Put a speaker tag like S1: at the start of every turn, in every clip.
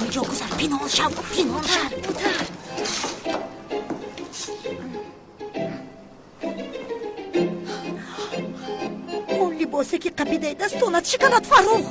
S1: Ҳаминҷо гузар, пинҳон шав, пинҳон шав. Он либосе ки қапидаи дастонат шиканад, Фаррух.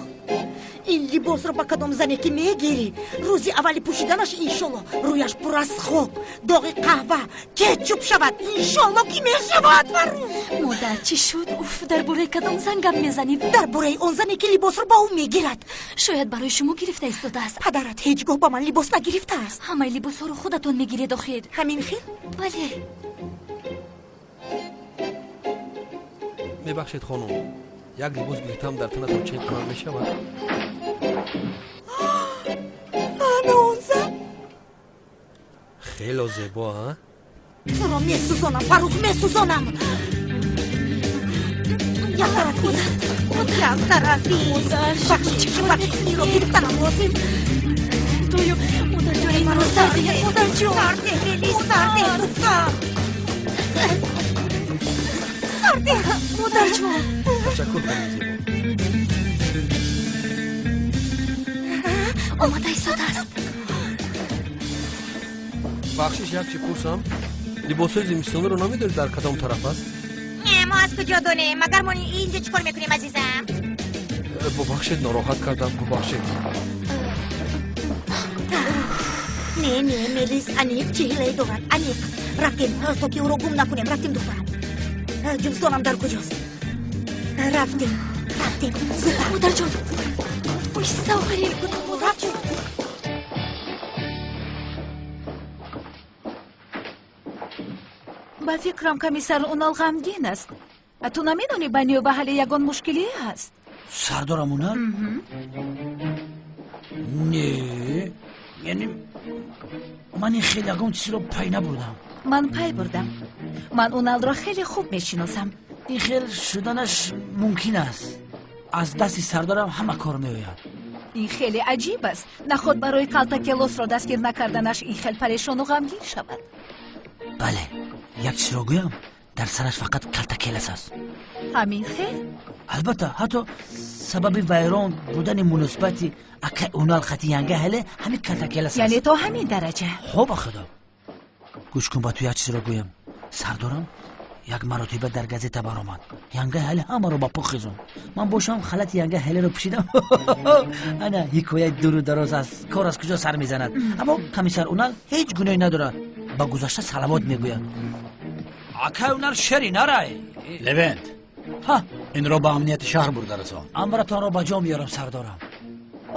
S1: Ин либосро ба кадом зане ки мегирӣ, рӯзи аввали пӯшиданаш иншолло рӯяш пур аз хок, доғи қаҳва, кетчуп шавад. Иншолло ки мешавад, Фаррух.
S2: Модар, чӣ шуд? Уф, дар бораи кадом зан гап мезанед?
S1: Дар бораи он зане ки либосро ба ӯ мегирад.
S2: Шояд барои шумо гирифта истодааст.
S1: Падарат ҳеҷ гоҳ ба ман либос нагирифтааст.
S2: Ҳамаи либосҳоро худатон мегиред охир.
S1: Ҳамин хел?
S2: Бале.
S3: Мебахшед, хонум, як либос гирифтам, дар танатон чен кунам мешавад?
S1: Ана он зан.
S3: Хело зебо, а?
S1: Туро месӯзонам, Фаррух, месӯзонам. Як тараф бист, як тараф бист. Бахшиш, бахшиш, инро гирифтанам лозим.
S2: Тою, модарҷон, инро сар диҳед, модарҷон.
S1: Сар деҳ, Мелис, сар деҳ, духтар. Сар деҳ,
S2: модарҷон.
S3: Ташаккур, хонум зебо.
S2: Омада истодааст.
S3: Бахшиш, як чи пурсам? Либосҳои зимистониро намедонед дар кадом тараф аст?
S1: Не, мо аз куҷо донем? Магар мо инҷо чӣ кор мекунем, азизам?
S3: Бубахшед, нороҳат кардам, бубахшед.
S1: Не, не, Мелис аниқ чӣ ҳилае дорад, аниқ. Рафтем, то ки ӯро гум накунем. Рафтем, духтарам. Ҷуздонам дар куҷост? Рафтем, рафтем, зудтар.
S2: Модарҷон, оҳиста охирин.
S1: Рафтем.
S4: Ба фикрам, комиссар Унал ғамгин аст. Ту намедонӣ байни ӯ ва Ҳале ягон мушкилие ҳаст?
S5: Сардорам Унал? Не, яъне ман ин хел ягон чизро пай набурдам.
S4: Ман пай бурдам. Ман Уналро хеле хуб мешиносам.
S5: Ин хел шуданаш мумкин аст. Аз дасти сардорам ҳама кор меояд.
S4: Ин хеле аҷиб аст. Наход барои калтакелосро дастгир накарданаш ин хел парешону ғамгин шавад.
S5: Бале, як чизро гӯям, дар сараш фақат калтакелас аст.
S4: Ҳамин хел?
S5: Албатта, ҳатто сабаби вайрон будани муносибати акай Унал хати янга ҳале ҳамин калтакелас аст.
S4: Яъне то ҳамин дараҷа?
S5: Хо, ба худо. Гӯш кун, ба ту як чизро гӯям. Сардорам як маротиба дар газета баромад. Янга ҳале ҳамаро ба по хезонд. Ман бошам халати янга ҳалеро пӯшидам. Ана ҳикояи дуру дароз аст, кор аз куҷо сар мезанад. Аммо комиссар Унал ҳеҷ гуноҳе надорад. Ба гузашта салавот мегӯяд. Акай Унал шери нарай.
S6: Левент,
S5: ҳа,
S6: инро ба амнияти шаҳр бурда расон.
S5: Амратонро ба ҷо меорам, сардорам.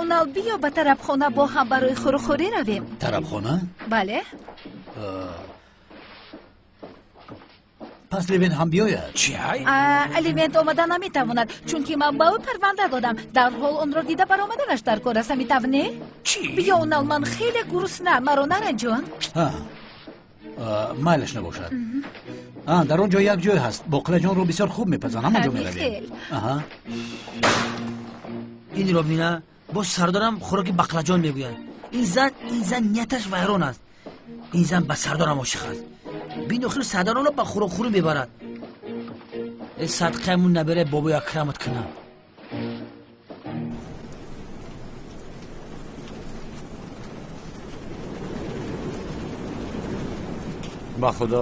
S4: Унал, биё ба тарабхона бо ҳам барои хӯрухӯрӣ равем.
S6: Тарабхона?
S4: Бале.
S6: Пас Левент ҳам биёяд.
S5: Чи ай?
S4: Левент омада наметавонад, чунки ман ба ӯ парванда додам. Дарҳол онро дида баромаданаш дар кор аст, ҳамин тавр не?
S5: Чӣ?
S4: Биё, Унал, ман хеле гурусна, маро наранҷон.
S6: Майлаш набошад. Дар он ҷо як ҷой ҳаст, боқилаҷонро бисёр хуб мепазанд, ҳамон ҷо меравем.
S5: Инро бина, боз сардорам хӯроки бақлаҷон мегӯяд. Ин зан, ин зан нияташ вайрон аст. Ин зан ба сардорам ошиқ аст. Бинохир сардаронро ба хӯрокхӯрӣ мебарад. Э, садқаамун набераи бобои Акрамат кунам.
S6: Ба худо,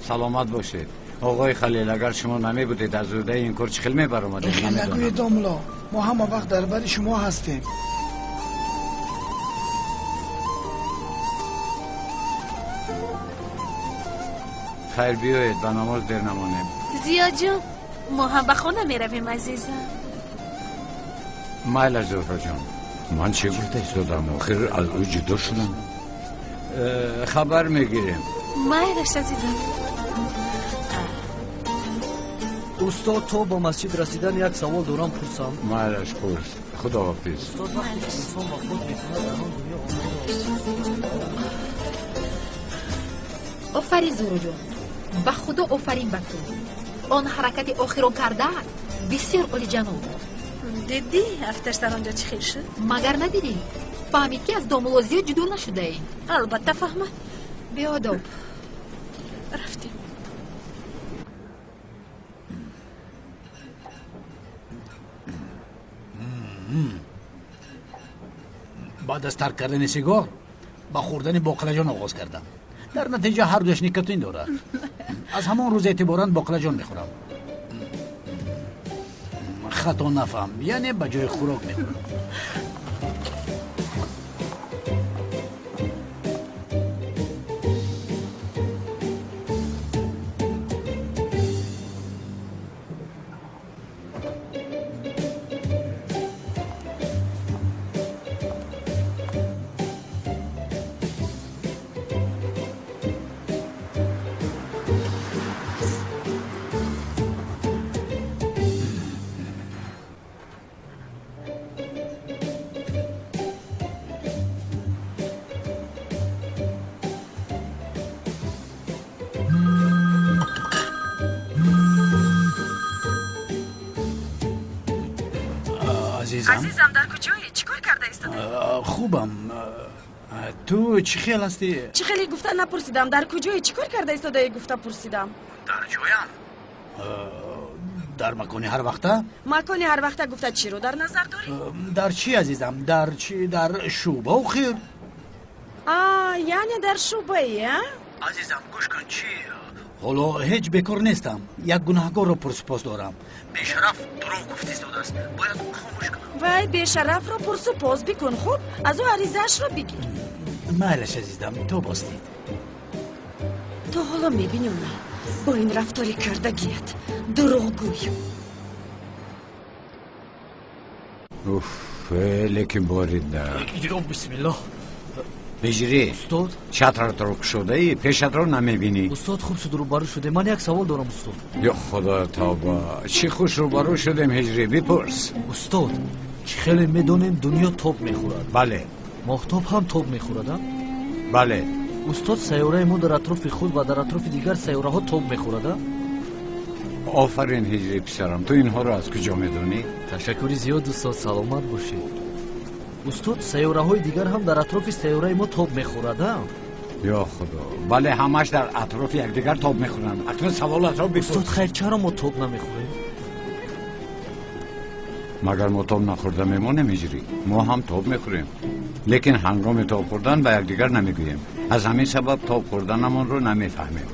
S6: саломат бошед, оғои Халил. Агар шумо намебудед, аз уҳдаи ин кор чӣ хел мебаромадед?
S7: Ин хел нагӯед, домуло, мо ҳама вақт дар бари шумо ҳастем.
S6: Хайр, биёед, ба намоз дер намонем.
S8: Зиёҷон, мо ҳам ба хона меравем, азизам.
S6: Майлаш, Зуҳроҷон. Ман чӣ гуфта истодам? Охир аз ӯ ҷудо шудам. Хабар мегирем.
S8: Майлаш, азизам.
S9: Устод, то ба масҷид расидан як савол дорам, пурсам?
S6: Майлаш, пурс. Худоҳофиз.
S9: Устод, вақте ки инсон вафот мекунад, дар он дунё онро
S10: Офарин, Зуҳроҷон, ба худо офарин ба ту. Он ҳаракати охирон кардаат бисёр олиҷаноб буд.
S8: Дидӣ, афташ дар он ҷо чӣ хел шуд?
S10: Магар надидӣ? Фаҳмид, ки аз домулло зиёд ҷудо нашудаем.
S8: Албатта фаҳмад.
S10: Беодоб.
S8: Рафтем.
S11: Баъд аз тарк кардани сигор ба хӯрдани боқлаҷон оғоз кардам. Дар натиҷа ҳар дуяш никотин дорад. Аз ҳамон рӯз эътиборан боқлаҷон мехӯрам. Хато нафаҳм, яъне ба ҷои хӯрок мехӯрам.
S12: Азизам, дар куҷое? Чӣ кор карда истодаӣ?
S11: Хубам. Ту чӣ хел ҳастӣ?
S12: Чӣ хеле гуфта напурсидам. Дар куҷое? Чӣ кор карда истодаӣ гуфта пурсидам.
S11: Дар ҷоям. Дар макони ҳар вақта?
S12: Макони ҳар вақта гуфта чиро дар назар дорӣ?
S11: Дар чӣ, азизам? Дар чӣ? Дар шӯъба охир.
S12: Яъне дар шӯъбаи, а?
S11: Азизам, гӯш кун, чӣ? Ҳоло ҳеҷ бекор нестам. Як гунаҳгорро пурсупос дорам. Бешараф дурӯғ гуфта истодааст. Бояд хомӯш кунам.
S12: Вай, бешарафро пурсупос бикун, хуб? Аз ӯ аризаашро бигир.
S11: Майлаш, азизам, то бостид.
S12: То ҳоло мебинем на бо ин рафтори кардагият. Дурӯғгӯй.
S6: Уф, лекин борида.
S9: Ё бисмиллоҳ.
S6: Ҳиҷрӣ.
S9: Устод.
S6: Чатратро кушодаӣ, пешатро намебинӣ.
S9: Устод, хуб шуд рӯбарӯ шудем. Ман як савол дорам, устод.
S6: Ё худо тавба, чӣ хуш рӯбарӯ шудем, ҳиҷрӣ, бипурс.
S9: Устод, чӣ хеле медонем дунё тоб мехӯрад.
S6: Бале.
S9: Моҳтоб ҳам тоб мехӯрад, а?
S6: Бале.
S9: Устод, сайёраи мо дар атрофи худ ва дар атрофи дигар сайёраҳо тоб мехӯрад, а?
S6: Офарин, ҳиҷрӣ писарам, ту инҳоро аз куҷо медонӣ?
S9: Ташаккури зиёд, устод, саломат бошед. Устод, сайёраҳои дигар ҳам дар атрофи сайёраи мо тоб мехӯрад, а?
S6: Ё худо, бале, ҳамаш дар атрофи якдигар тоб мехӯранд. Акнун саволатро бипурс.
S9: Устод, хайр, чаро мо тоб намехӯрем?
S6: Магар мо тоб нахӯрда мемонем, ҳиҷрӣ? Мо ҳам тоб мехӯрем, лекин ҳангоми тоб хӯрдан ба якдигар намегӯем. Аз ҳамин сабаб тоб хӯрданамонро намефаҳмем.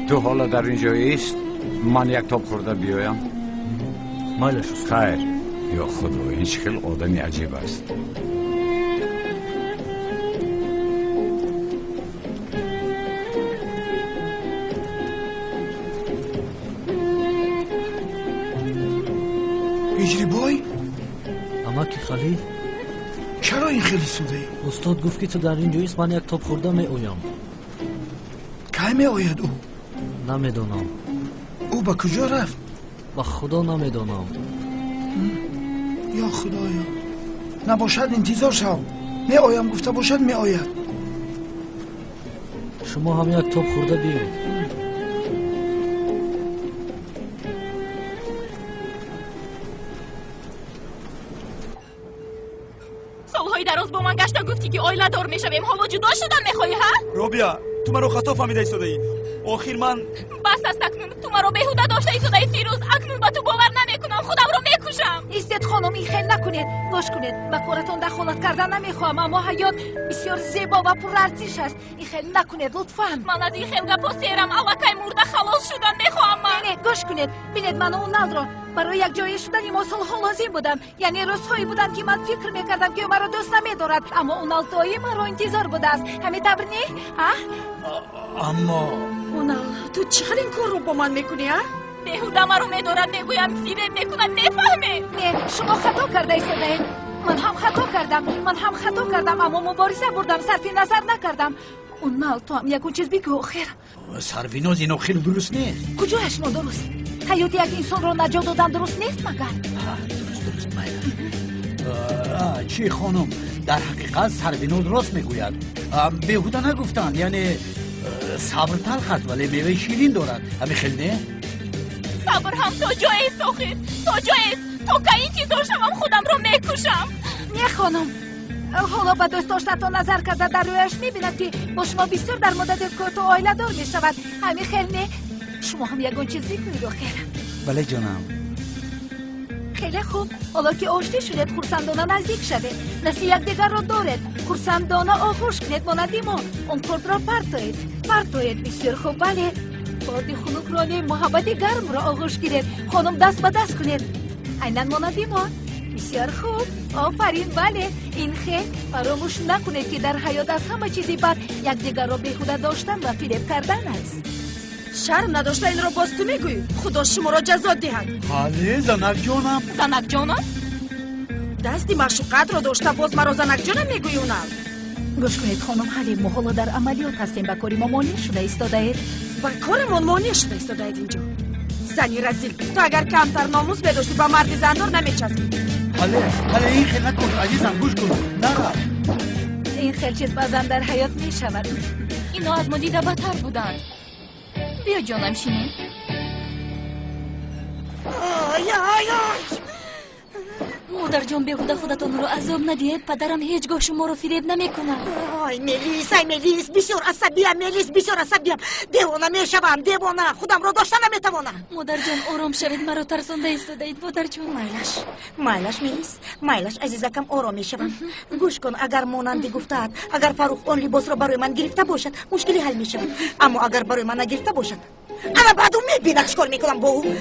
S6: Ту ҳоло дар ин ҷо ист, ман як тоб хӯрда биёям.
S9: Майлаш, устод.
S6: Хайр. Ё худо, ин чӣ хел одами аҷиб аст.
S7: Ҳиҷрибой?
S9: Амаки Халил?
S7: Чаро ин хел истодаӣ?
S9: Устод гуфт, ки ту дар ин ҷо ист, ман як тоб хӯрда меоям.
S7: Кай меояд ӯ?
S9: Намедонам.
S7: Ӯ ба куҷо рафт?
S9: Ба худо намедонам.
S7: Ё худоё, набошад интизор шав. Меоям гуфта бошад, меояд.
S9: Шумо ҳам як тоб хӯрда биёед.
S8: Солҳои дароз бо ман гашта гуфтӣ, ки оиладор мешавем. Ҳоло ҷудо шудан мехоҳӣ, ҳа?
S13: Робия, ту маро хато фаҳмида истодаӣ. Охир ман
S8: бас аст акнун. Ту маро беҳуда дошта истодаӣ, Фирӯз. Акнун ба ту бовар намекунам, худамро мекушам.
S4: Истед, хонум, ин хел накунед. Гӯш кунед, ба коратон дахолат кардан намехоҳам, аммо ҳаёт бисёр зебо ва пурарзиш аст. Ин хел накунед, лутфан.
S8: Ман аз ин хел гапҳо серам. Аллакай мурда халос шудан мехоҳам ман.
S4: Не, гӯш кунед. Бинед, ману Уналро барои якҷоя шудани мо солҳо лозим буданд. Яъне рӯзҳое буданд, ки ман фикр мекардам, ки ӯ маро дӯст намедорад, аммо Унал доим маро интизор будааст. Ҳамин тавр не? А?
S11: Аммо
S12: Унал, ту чӣ хел ин корро бо ман мекунӣ, а?
S8: Беҳуда маро медорад, мегӯям, фиреб мекунад, мефаҳмед?
S4: Не, шумо хато карда истодаед. Ман ҳам хато кардам, ман ҳам хато кардам, аммо мубориза бурдам, сарфи назар накардам. Унал, ту ҳам ягон чиз бигӯ, охир.
S11: Сарвиноз, ин охир дуруст нест.
S4: Куҷояш нодуруст? Ҳаёти як инсонро наҷот додан дуруст нест, магар?
S11: Дуруст, дуруст, майла. Чӣ, хонум, дар ҳақиқат Сарвиноз рост мегӯяд. Беҳуда нагуфтанд, яъне сабр талх аст, вале меваи ширин дорад. Ҳамин хел не?
S8: Сабр ҳам то ҷоест, охир, то ҷоест. То кай интизор шавам, худамро мекушам.
S4: Не, хонум, ҳоло ба дӯстдоштатон назар карда дар рӯяш мебинад, ки бо шумо бисёр дар муддати кӯтоҳ оиладор мешавад. Ҳамин хел не? Шумо ҳам ягон чиз бигӯед, охир.
S11: Бале, ҷонам,
S4: Хеле хуб. Ҳоло ки оштӣ шудед, хурсандона наздик шавед. Дасти якдигарро доред. Хурсандона оғӯш кунед монанди мо. Он кортро партоед. Партоед. Бисёр хуб, бале. Корти хунукро не, муҳаббати гармро оғӯш гиред. Хонум, даст ба даст кунед. Айнан монанди мо. Бисёр хуб. Офарин, бале. Ин хел. Фаромӯш накунед, ки дар ҳаёт аз ҳама чизи бад якдигарро беҳуда доштан ва фиреб кардан аст.
S12: Шарм надошта инро боз ту мегӯӣ? Худо шуморо ҷазо диҳад.
S11: Ҳале, занакҷонам.
S8: Занакҷонам?
S12: Дасти маъшуқатро дошта боз маро занакҷонам мегӯӣ, унал?
S4: Гӯш кунед, хонум Ҳале, мо ҳоло дар амалиёт ҳастем, ба кори мо монеъ шуда истодаед.
S12: Ба корамон монеъ шуда истодаед инҷо. Зани разил, ту агар камтар номус медоштӣ, ба марди зандор намечаспӣ.
S11: Ҳале, ҳале, ин хел накун, азизам, гӯш кун, нара.
S4: Ин хел чиз баъзан дар ҳаёт мешавад.
S8: Ино аз мо дида бадтар буданд. Биё, ҷонам, шинем.
S1: Ай, ай, ай!
S2: Модарҷон, беҳуда худатонро азоб надиҳед. Падарам ҳеҷ гоҳ шуморо фиреб намекунад.
S1: Ай, Мелис, ай, Мелис, бисёр асабиям, Мелис, бисёр асабиям. Девона мешавам, девона, худамро дошта наметавонам.
S2: Модарҷон, ором шавед, маро тарсонда истодаед, модарҷон.
S1: Майлаш, майлаш, Мелис, майлаш, азизакам, ором мешавам. Гӯш кун, агар монанди гуфтаат, агар Фарух он либосро барои ман гирифта бошад, мушкилӣ ҳал мешавад. Аммо агар барои ман нагирифта бошад, ана баъд ӯ мебинад чӣ кор мекунам бо ӯ.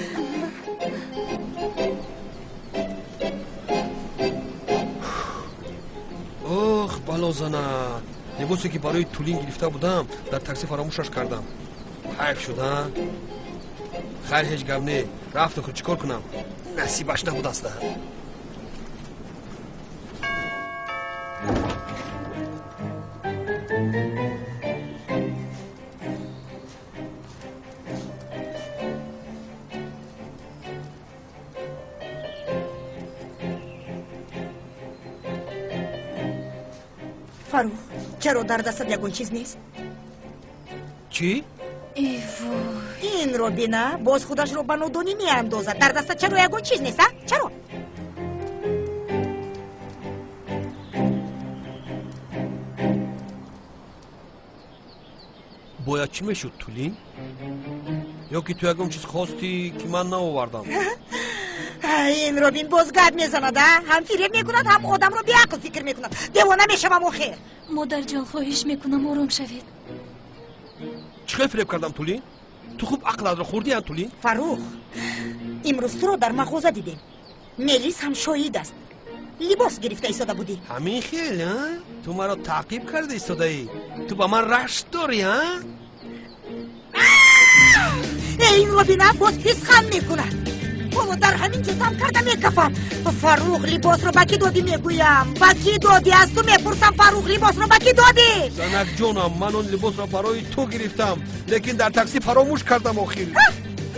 S3: Ох, бало занад. Либосе ки барои Тулин гирифта будам, дар такси фаромӯшаш кардам. Ҳайф шуд, а? Хайр, ҳеҷ гап не. Рафту худ чӣ кор кунам? Насибаш набудаст.
S1: Фарух, чаро дар дастат ягон чиз нест?
S3: Чӣ?
S1: Инро бина, боз худашро ба нодонӣ меандозад. Дар дастат чаро ягон чиз нест, а? Чаро?
S3: Бояд чӣ мешуд, Тулин? Ё ки ту ягон чиз хостӣ, ки ман наовардам?
S1: Инро бин, боз гап мезанад, а? Ҳам фиреб мекунад, ҳам одамро беақл фикр мекунад. Девона мешавам охир.
S2: Модарҷон, хоҳиш мекунам, ором шавед.
S3: Чӣ хел фиреб кардам, Тулин? Ту хуб ақлатро хӯрдӣ, а, Тулин?
S1: Фарух, имрӯз туро дар мағоза дидем. Мелис ҳам шоҳид аст. Либос гирифта истода будӣ.
S3: Ҳамин хел, а? Ту маро таъқиб карда истодаӣ. Ту ба ман рашк дорӣ, а?
S1: Инро бина, боз писхан мекунад. Ҳоло дар ҳамин ҷо дам карда мекафам. Фарух, либосро ба кӣ додӣ мегӯям? Ба кӣ додӣ? Аз ту мепурсам, Фарух, либосро ба кӣ додӣ?
S3: Занакҷонам, ман он либосро барои ту гирифтам, лекин дар такси фаромӯш кардам охир.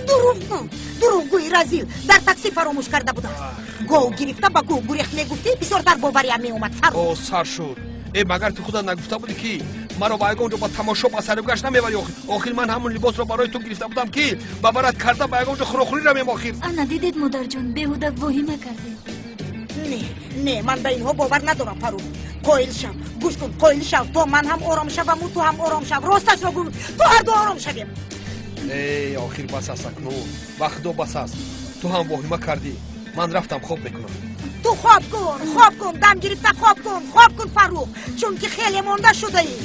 S1: Дурӯғгӯ, дурӯғгӯи разил, дар такси фаромӯш карда будааст. Гов гирифта ба кӯҳ гурехт мегуфтӣ, бисёртар бовариам меомад, Фарух.
S3: О, сар шуд. Э, магар ту худат нагуфта будӣ, ки маро ба ягон ҷо ба тамошо ба саргашт намебарӣ охир? Охир ман ҳамон либосро барои ту гирифта будам, ки ба барат карда ба ягон ҷо хӯрохӯрӣ равем охир.
S2: Ана дидед, модарҷон, беҳуда воҳима кардед.
S1: Не, не, ман ба инҳо бовар надорам, Фарух. Қоил шав, гӯш кун, қоил шав, то ман ҳам ором шаваму ту ҳам ором шав. Росташро гӯ, то ҳарду ором шавем.
S3: Эй, охир бас аст акнун. Ба худо бас аст. Ту ҳам воҳима кардӣ. Ман рафтам, хоб мекунам.
S1: Ту хоб кун, хоб кун, дам гирифта хоб кун, хоб кун, Фарух, чунки хеле монда шудаӣ.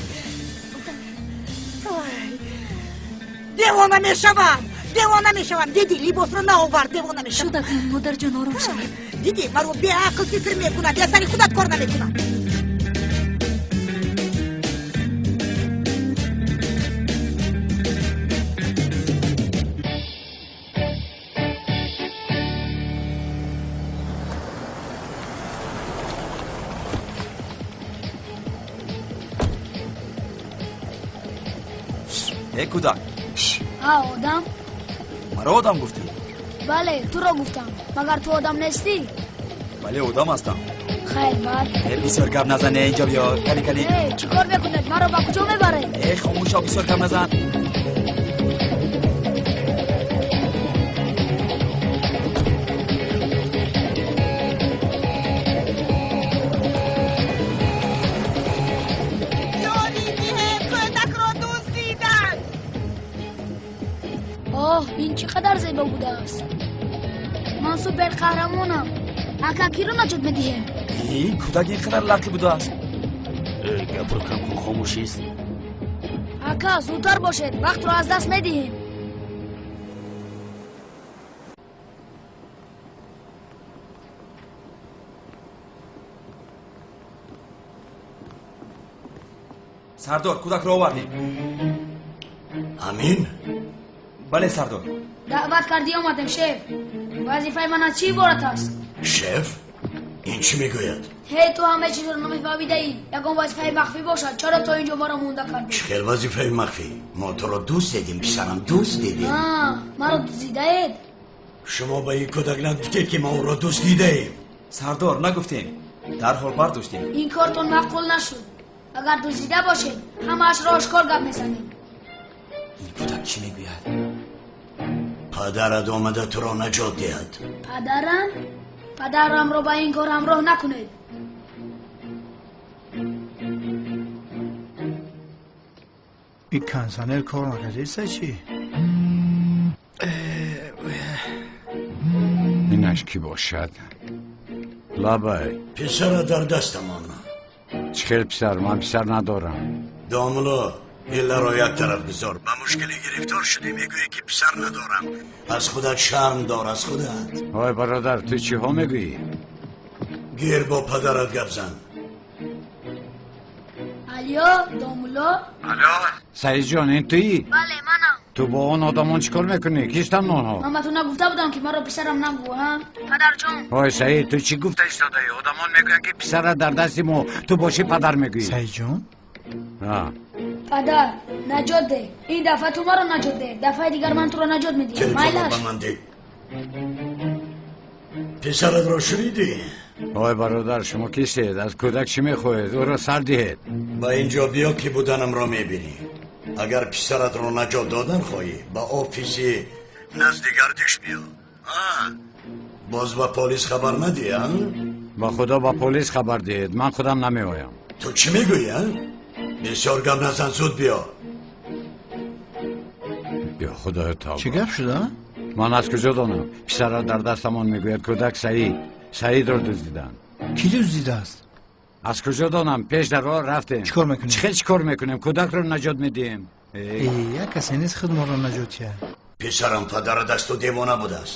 S1: Девона мешавам, девона мешавам. Дидӣ, либосро наовард, девона мешавам.
S2: Шуд акнун, модарҷон, ором шавед.
S1: Дидӣ, маро беақл фикр мекунад, я сари худат кор намекунад.
S13: Э, кӯдак.
S14: Ҳа, одам.
S13: Маро одам гуфтӣ?
S14: Бале, туро гуфтам. Магар ту одам нестӣ?
S13: Бале, одам ҳастам.
S14: Хайр, баъд.
S13: Э, бисёр гап назан, э, инҷо биё. Кани, кани.
S14: Э, чӣ кор мекунед? Маро ба куҷо мебаред?
S13: Э, хомӯш шав, бисёр гап назан.
S14: Оҳ, ин чӣ қадар зебо будааст. Ман супер қаҳрамонам. Ака, киро наҷот медиҳем?
S13: Ин кӯдак ин қадар лақӣ будааст.
S5: Гапро кам кун, хомӯшист.
S14: Ака, зудтар бошед, вақтро аз даст медиҳем.
S13: Сардор, кӯдакро овардем.
S15: Амин?
S13: Бале, сардор.
S14: Даъват кардӣ, омадем, шеф. Вазифаи ман аз чӣ иборат аст?
S15: Шеф? Ин чӣ мегӯяд?
S14: Ҳей, ту ҳамаи чизро намефаҳмидаӣ. Ягон вазифаи махфӣ бошад, чаро то ин ҷо маро монда кардӣ?
S15: Чӣ хел вазифаи махфӣ? Мо туро дӯст дидем, писарам, дӯст дидем.
S14: Маро дуздидаед?
S15: Шумо ба ин кӯдак нагуфтед, ки мо ӯро дуздидаем.
S13: Сардор, нагуфтем. Дарҳол бардоштем.
S14: Ин кортон маъқул нашуд. Агар дуздида бошед, ҳамаашро ошкор гап мезанем.
S13: Ин кӯдак чӣ мегӯяд?
S15: Падарат омада туро наҷот диҳад.
S14: Падарам? Падарамро ба ин кор ҳамроҳ накунед.
S7: Ин кондиционер кор накардиста чӣ?
S6: Инаш кӣ бошад? Лабай.
S15: Писара дар дастамон.
S6: Чӣ хел писар? Ман писар надорам.
S15: Домуло, илларо як тараф гузор. Ба мушкилӣ гирифтор шудӣ, мегӯӣ ки писар надорам. Аз худат шарм дор, аз худат.
S6: Ой бародар, ту чиҳо мегӯӣ?
S15: Гир бо падарат гап зан.
S14: Алё, домуло.
S6: Алё, Саидҷон, ин туӣ?
S14: Бале, манам.
S6: Ту бо он одамон чӣ кор мекунӣ? Кистанд онҳо?
S14: Ман ба ту нагуфта будам, ки маро писарам нагӯ, ҳа? Падарҷон.
S6: Ой Саид, ту чӣ гуфта истодаӣ? Одамон мегӯянд, ки писарат дар дасти мо, ту бошӣ падар мегӯӣ.
S7: Саидҷон?
S14: Падар, наҷот деҳ. Ин дафъа ту маро наҷот деҳ, дафъаи дигар ман туро наҷот медиҳам.
S15: Телефонро ба ман деҳ. Писаратро шунидӣ?
S6: Ой бародар, шумо кистед? Аз кӯдак чӣ мехоҳед? Ӯро сар диҳед.
S15: Ба инҷо биё, ки буданамро мебинӣ. Агар писаратро наҷот додан хоҳӣ, ба офиси назди гардиш биё. Боз ба полис хабар надиҳ, а?
S6: Ба худо ба полис хабар диҳед, ман худам намеоям.
S15: Ту чӣ мегӯӣ, а? Бисёр гап назан, зуд биё.
S6: Ё худоё тавба.
S7: Чӣ гап шуда?
S6: Ман аз куҷо донам? Писарат дар дастамон мегӯяд кӯдак Саид. Саидро дуздиданд.
S7: Кӣ дуздидааст?
S6: Аз куҷо донам? Пеш дар роҳ рафтем.
S7: Чӣ кор мекунем?
S6: Чӣ хел чӣ кор мекунем? Кӯдакро наҷот медиҳем.
S7: Як касе нест худ моро наҷот диҳад.
S15: Писарам падарат аз ту девона будааст.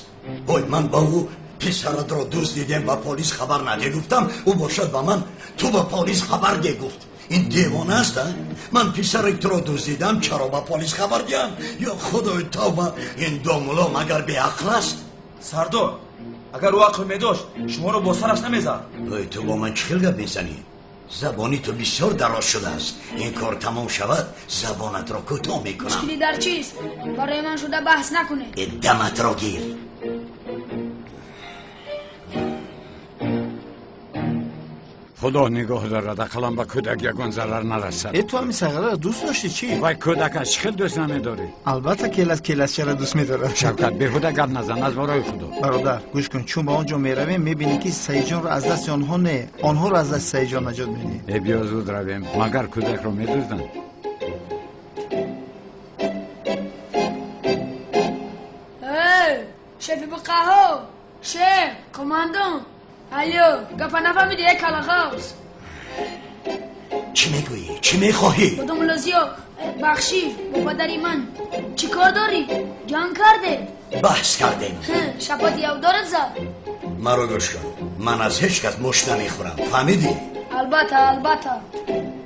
S15: Ой, ман ба ӯ писаратро дуздидем, ба полис хабар наде гуфтам. Ӯ бошад ба ман ту ба полис хабар де гуфт. Ин девона аст, а? Ман писари туро дуздидам, чаро ба полис хабар диҳам? Ё худои тавба, ин домуло магар беақл аст?
S13: Сардор, агар ӯ ақл медошт, шуморо бо сараш намезад.
S15: Ой, ту бо ман чӣ хел гап мезанӣ? Забони ту бисёр дароз шудааст. Ин кор тамом шавад, забонатро кӯтоҳ мекунам.
S14: Мушкилӣ дар чист? Барои ман шуда баҳс накунед.
S15: Даматро гир.
S6: Худо нигоҳ дорад, ақаллан ба кӯдак ягон зарар нарасад.
S7: Э, ту ҳамин сағираро дӯст доштӣ чӣ?
S6: Вай кӯдак аст, чӣ хел дӯст намедорӣ?
S7: Албатта, келас келасчаро дӯст медорад.
S6: Шавкат, беҳуда гап назан, аз борои худо.
S7: Бародар, гӯш кун, чун ба он ҷо меравем, мебинӣ ки Саидҷонро аз дасти онҳо не, онҳоро аз дасти Саидҷон наҷот медиҳем.
S6: Э, биё зуд равем, магар кӯдакро медузданд?
S14: Э, шефи буқаҳо, шеф, командон. Алё, гапа нафаҳмидӣ, э калахавс.
S15: Чӣ мегӯӣ? Чӣ мехоҳӣ?
S14: Бо домулозиё, бахшиш, бо падари ман. Чӣ кор дорӣ? Ҷанг кардед?
S15: Баҳс кардем.
S14: Шапати явдорат зад?
S15: Маро гӯш кун, ман аз ҳеҷ кас мушт намехӯрам, фаҳмидӣ?
S14: Албатта, албатта.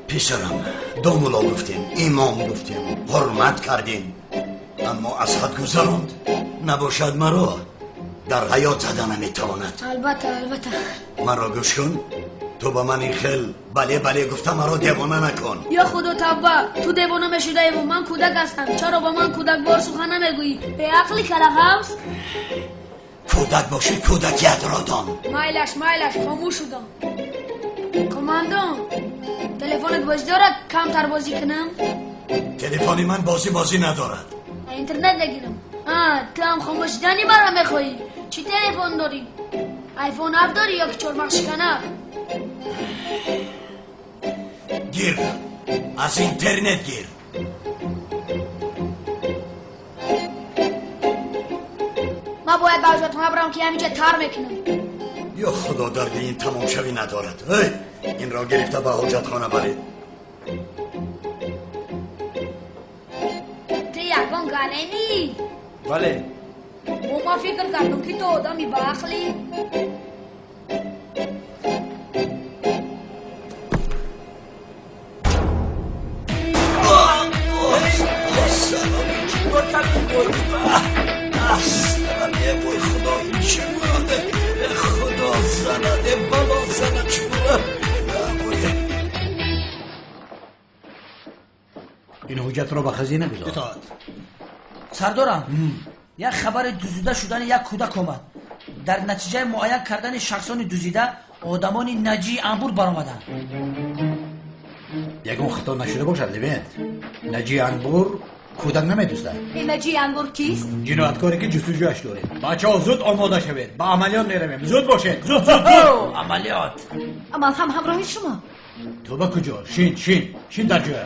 S15: Писарам, домуло гуфтем, имом гуфтем, ҳурмат кардем, аммо аз ҳад гузаронд. Набошад маро дар ҳаёт зада наметавонад.
S14: Албатта, албатта.
S15: Маро гӯш кун, ту ба ман ин хел бале бале гуфта маро девона накун.
S14: Ё худо тавба, ту девона мешудаеву ман кӯдак ҳастам. Чаро ба ман кӯдакбор сухан намегӯӣ? Беақли калахавс?
S15: Кӯдак бошӣ, кӯдакиятро дон.
S14: Майлаш, майлаш, хомӯш шудам. Командон, телефонат бозӣ дорад, камтар бозӣ кунам?
S15: Телефони ман бозӣ бозӣ надорад.
S14: Интернет нагирам. Ту ҳам хомӯш шудани маро мехоҳӣ? Чӣ телефон дорӣ? Айфон 7 дорӣ ё ки чормағзшикана?
S15: Гир, аз интернет гир.
S14: Ман Ман бояд ба ҳоҷатхона барам, ки ҳаминҷа тар мекунам.
S15: Ё худо, дарди ин тамомшавӣ надорад. Эй, инро гирифта ба ҳоҷатхона баред.
S14: Ту ягон галени?
S13: Бале.
S14: Бо ман фикр кардам, ки ту одами баақлӣ.
S15: Вой худо, ин чӣ буд? Худо занад, бало занад, чӣ буд?
S11: Ин ҳуҷҷатро ба хазина гузор.
S5: Итоат. Сардорам, як хабари дуздида шудани як кӯдак омад. Дар натиҷаи муайян кардани шахсони дуздида одамони наҷии анбур баромаданд.
S11: Ягон хато нашуда бошад, Левент. Наҷии анбур кӯдак намедуздад.
S4: Ин наҷии анбур кист?
S11: Ҷинояткоре ки ҷустуҷӯяш дорем. Бачаҳо, зуд омода шавед, ба амалиёт меравем. Зуд бошед, зуд, зуд, зуд.
S5: Амалиёт.
S4: Ман ҳам ҳамроҳи шумо.
S11: Ту ба куҷо? Шин, шин, шин дар ҷоя.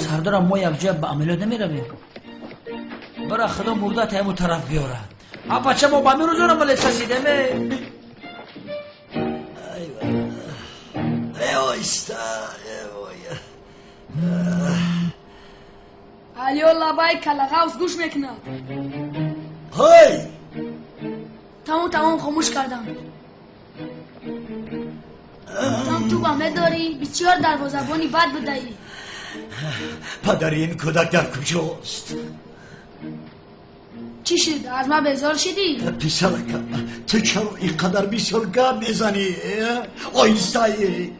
S5: Сардорам, мо якҷоя ба амалиёт намеравем. Бара худо мурда таяму тараф биёрад. А бача, мо ба ҳамин рӯзон амалиёт сасидем.
S15: Оҳиста.
S14: Алё, лабай, калағавз гӯш мекунад.
S15: Ҳой!
S14: Тамом, тамом, хомӯш кардам. Там ту ба медорӣ, бисёр дарвозабони бад будаӣ.
S15: Падари ин кӯдак дар куҷост?
S14: Чӣ шуд, аз ман безор шидӣ?
S15: Писаракам, ту чаро ин қадар бисёр гап мезанӣ? Оҳистаи.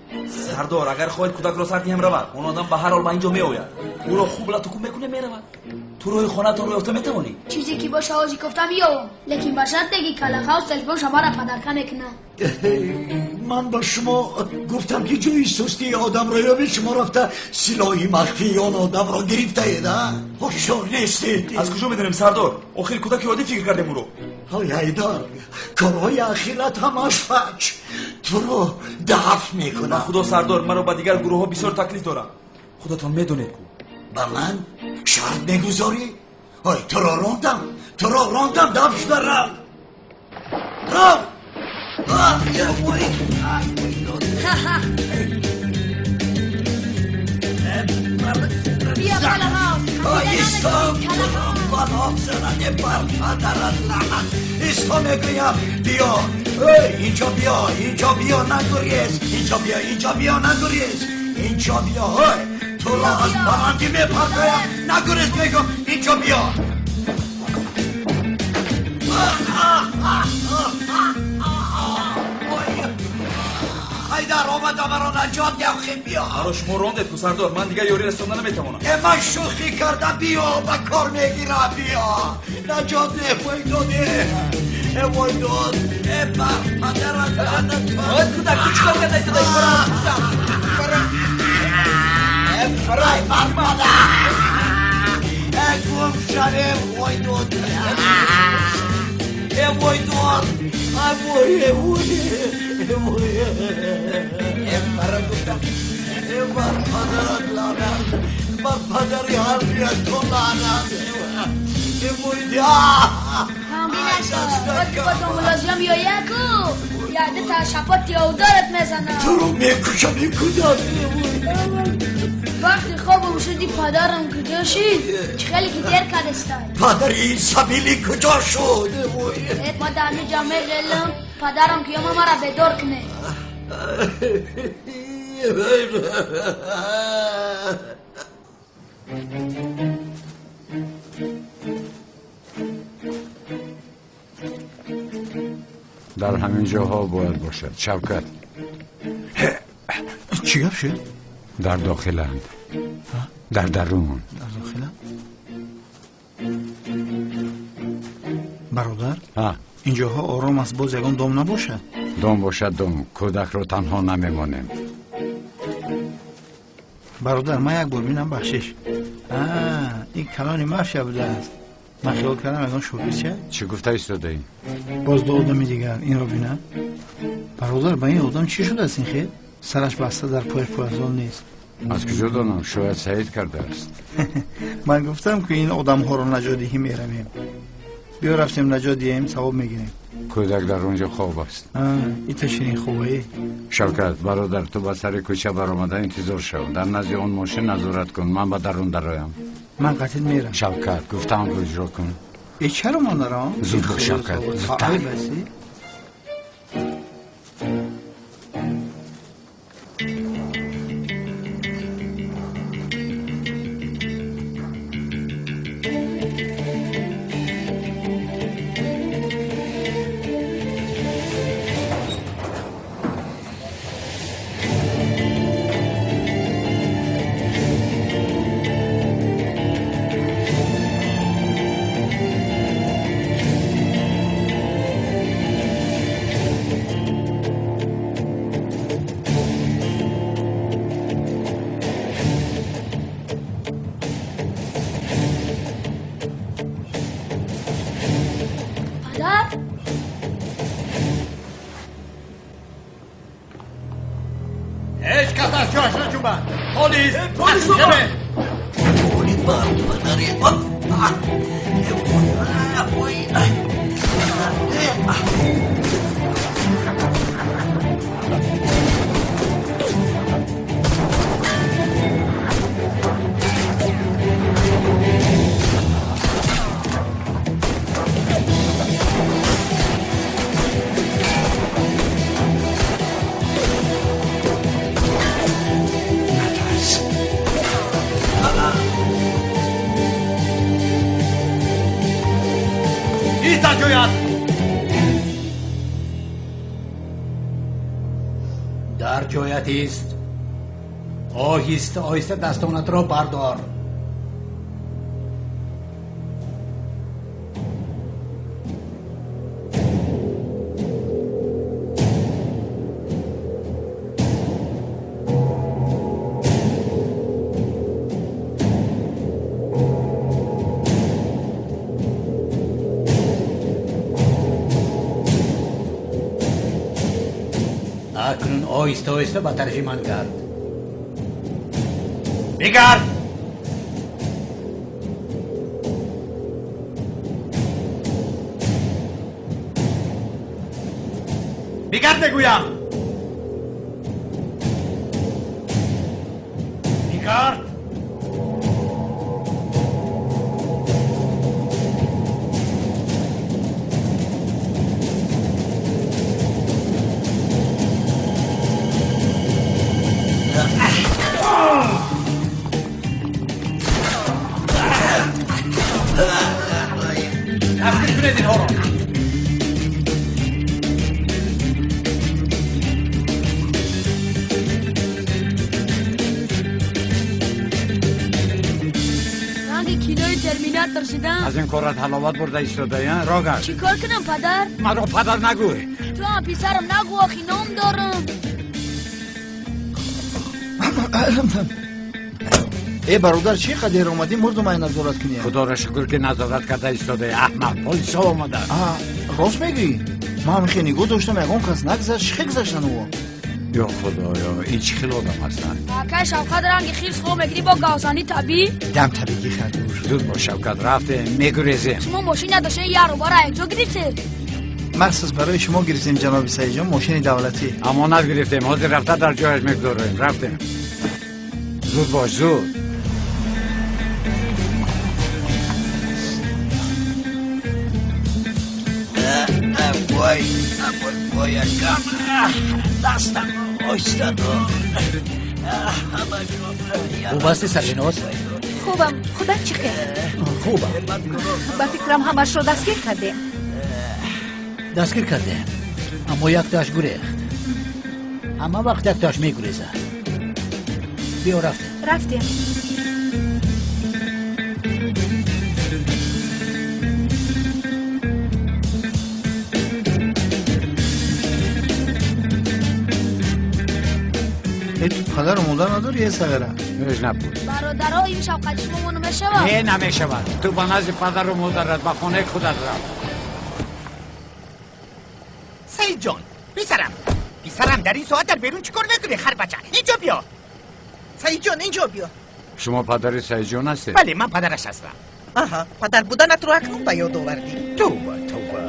S13: Сардор, агар хоҳед, кӯдакро сар диҳем, равад. Он одам ба ҳар ҳол ба ин ҷо меояд. Ӯро хуб латукӯб мекунем, меравад. Ту роҳи хонаатонро ёфта метавонӣ?
S14: Чизе ки боша, ҳози кофта меёвам, лекин ба шарте ки калағавз телефон шамара падарка мекунад.
S15: Ман ба шумо гуфтам, ки ҷои сустии одамро ёбед, шумо рафта силоҳи махфии он одамро гирифтаед. А ҳушёр нестед.
S13: Аз куҷо медонем, сардор? Охир кӯдаки оддӣ фикр кардем ӯро.
S15: Ҳой, ҳайдар, корҳои ахират ҳамаш фаҷ. Туро дафт
S13: Ба
S15: мекунам.
S13: Худо, сардор, маро ба дигар гурӯҳҳо бисёр таклиф дорам, худатон медонед ку.
S15: Ба ман шарт мегузорӣ? Ой, туро рондам, туро рондам, дафт шуда рав, рав. Вой, дод.
S14: Бия, калағавз.
S15: Исто, бало занад, бар падарат лаънат. Исто мегӯям, биё. Эй, инҷо биё, инҷо биё, нагурез. Инҷо биё, инҷо биё, нагурез. Инҷо биё. Ой, туро аз баландӣ мепартоям. Нагурез мегӯм, инҷо биё. Ҳайдар, омада маро наҷот деҳ, хи, биё.
S13: Маро шумо рондед ку, сардор, ман дигар ёрӣ расонда наметавонам.
S15: Э, ман шӯхӣ карда. Биё, ба кор мегирам, биё, наҷот деҳ. Вой доде, э, вой дод, э, бар падарат лаънат.
S13: Ой, кӯдак, ту чикор карда истодаи?
S15: Ай, бар падар, э, гум шавем. Вой дод, э, вой дод, ай, вой, э, вой, э, вой, э, бара гуфтам, э, бар падарат лаънат, бар падари ҳар дуятон лаънат, э, вой.
S14: Ҳамбинаша ба домулозиём ёя ку яде та шапоти овдорат мезанам.
S15: Туро мекушам, ин кӯдак.
S14: Вақти хобам шуди, падарам куҷо шид? Чӣ хеле ки дер кардестай.
S15: Падари ин сабили куҷо шуд?
S14: Э, ма дар ҳамин ҷа меғелам, падарам ки ёма, мара бедор куне.
S6: Дар ҳамин ҷоҳо бояд бошад, Шавкат.
S7: Чӣ гап шуд?
S6: Дар дохиланд, дар дарун.
S7: Дар дохила? Бародар, инҷоҳо ором аст, боз ягон дом набошад?
S6: Дом бошад, дом. Кӯдакро танҳо намемонем.
S7: Бародар, ман як бор бинам, бахшиш. Ин калони мафия будааст, ман хиёл кардам ягон шогирдча.
S6: Чӣ гуфта истодаӣ?
S7: Боз ду одами дигар, инро бина, бародар. Ба ин одам чӣ шудааст? Ин хел сараш баста, дар пояш пойафзол нест.
S6: Аз куҷо донам, шояд Саид кардааст.
S7: Ман гуфтам, ки ин одамҳоро наҷотдиҳӣ меравем. Биё рафтем наҷот диҳем, савоб мегирем.
S6: Кӯдак дар он ҷо хоб аст.
S7: Ита ширин хобае.
S6: Шавкат, бародар, ту ба сари кӯча баромада интизор шав. Дар назди он мошин назорат кун, ман ба дарун дароям.
S7: Ман қатил мерам.
S6: Шавкат, гуфтаамро иҷро кун.
S7: Э, чаро ман нарам?
S6: Зуд бош, Шавкат, зудтар.
S11: Дар ҷоят ист. Оҳиста оҳиста дастонатро бардор. Акнун оҳиста оҳиста ба тарафи ман гард. Бигард! Бигард мегӯям! Бигард! Дастгир кунед инҳоро.
S14: Ранги кинои Терминатор шудам.
S6: Аз ин корат ҳаловат бурда истодаӣ, рогар.
S14: Чӣ кор кунам, падар?
S6: Маро падар нагӯй.
S14: Ту ҳам писарам нагӯ, охи ном дорам.
S7: Э, бародар, чӣ қадер омадӣ, мурдум ай назорат кунӣ?
S6: Худоро шукр, ки назорат карда истодаӣ, аҳмақ. Полисҳо омада.
S7: Рост мегӯӣ? Ман хе нигоҳ доштам, ягон кас нагзашт, чӣ хел гузаштан ӯ?
S6: Ё худоё, ин чӣ хел одам ҳастанд?
S14: Акай Шавкат ранги хирс хоб мегирӣ бо гавзани табиӣ?
S7: Дам табиӣ хардур.
S6: Зуд бош, Шавкат, рафтем, мегурезем.
S14: Шумо мошин надоштед, як рӯбара якҷо гирифтед?
S7: Махсус барои шумо гирифтем, ҷаноби Саидҷон, мошини давлатӣ.
S6: Амонат гирифтем, ҳозир рафта дар ҷояш мегузорем. Рафтем. Зуд бош, зуд.
S15: Вой, вой, акам, дастам оҳиста.
S11: Хуб ҳасти, Сарвиноз?
S4: Хубам, худат чӣ хел?
S11: Хубам.
S4: Ба фикрам ҳамашро дастгир кардем.
S11: Дастгир кардем, аммо яктоаш гурехт. Ҳама вақт яктоаш мегурезад. Биё, рафтем.
S4: Рафтем.
S7: Э, ту падару модар надорӣ, э, сағира?
S6: Ҳеҷ набуд.
S14: Бародаро, ин шавқати шумо намешавад?
S6: Не, намешавад. Ту ба назди падару модарат, ба хонаи худат рафт.
S16: Саидҷон, писарам, писарам, дар ин соат дар берун чӣ кор мекунӣ, харбача? Инҷо биё. Саидҷон, инҷо биё.
S6: Шумо падари Саидҷон ҳастед?
S16: Бале, ман падараш ҳастам. Аҳа, падар буданатро акнун ба ёд овардӣ. Тавба, тавба.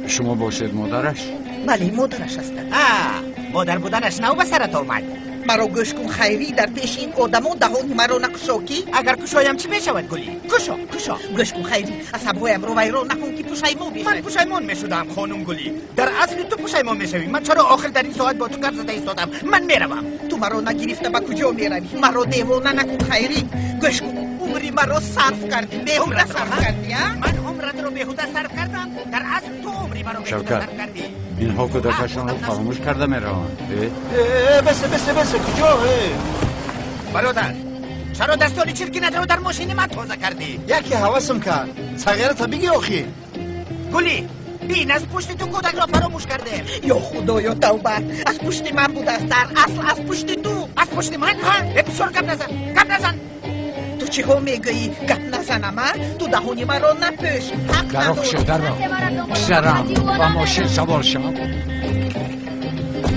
S6: Шумо бошед модараш?
S16: Бале, модараш ҳастам. Модар буданаш нав ба сарат омад. Маро гӯш кун, Хайрӣ, дар пеши ин одамон даҳони маро накушо, ки агар кушоям чӣ мешавад, Гулӣ? Кушо, кушо. Гӯш кун, Хайрӣ, асабҳоямро вайрон накун, ки пушаймон мешавӣ. Ман пушаймон мешудам, хонум Гулӣ. Дар асли ту пушаймон мешавӣ. Ман чаро охир дар ин соат бо ту гап зада истодам? Ман меравам. Ту маро нагирифта ба куҷо меравӣ? Маро девона накун, Хайрӣ. Гӯш кун, умри маро сарф кардӣ, беҳуда сарф кардӣ, а? Ман умратро беҳуда сарф кардам? Дар асл ту умри маро беҳуда сарф кардӣ.
S6: Инҳо кӯдакашонро фаромӯш карда мераванд.
S7: Бесе, бесе, бесе, куҷо?
S16: Бародар, чаро дастони чиркинатро дар мошини ман тоза кардӣ?
S7: Яке ҳавасам кард. Сағирата бигир охи.
S16: Гулӣ, бин, аз пушти ту кӯдакро фаромӯш кардем. Ё Худоё, тавба, аз пушти ман будааст, дар асл аз пушти ту. Аз пушти ман? Ҳа? Бисёр гап назан, гап назан. Ту чиҳо мегӯӣ? Гап назанам, а? Ту даҳони маро напӯш. Ҳақ надорӣ.
S6: Даро, писарам, ба мошин савор шав.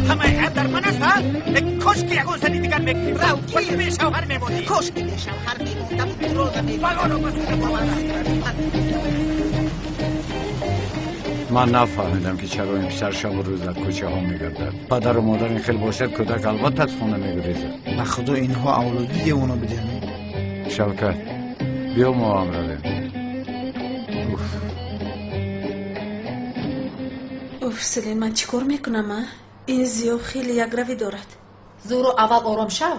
S16: Ҳамаи айб дар ман аст, ҳа? Кош ки ягон зани дигар мегирифтам. Рав, гир. Бешавҳар мемондӣ. Кош ки бешавҳар мемондам, туро намегирифтам. Балоро ба сӯи боварам.
S6: Ман нафаҳмидам, ки чаро ин писар шабу рӯз дар кӯчаҳо мегардад. Падару модар ин хел бошад, кӯдак албатта аз хона мегурезад.
S7: Ба худо, инҳо авлоди девона буданд.
S6: Шавкат, биё мо ҳам равем. Уф.
S17: Уф, Селин, ман чӣ кор мекунам, а? Ин Зиё хеле якравӣ дорад.
S10: Зӯро, аввал ором шав,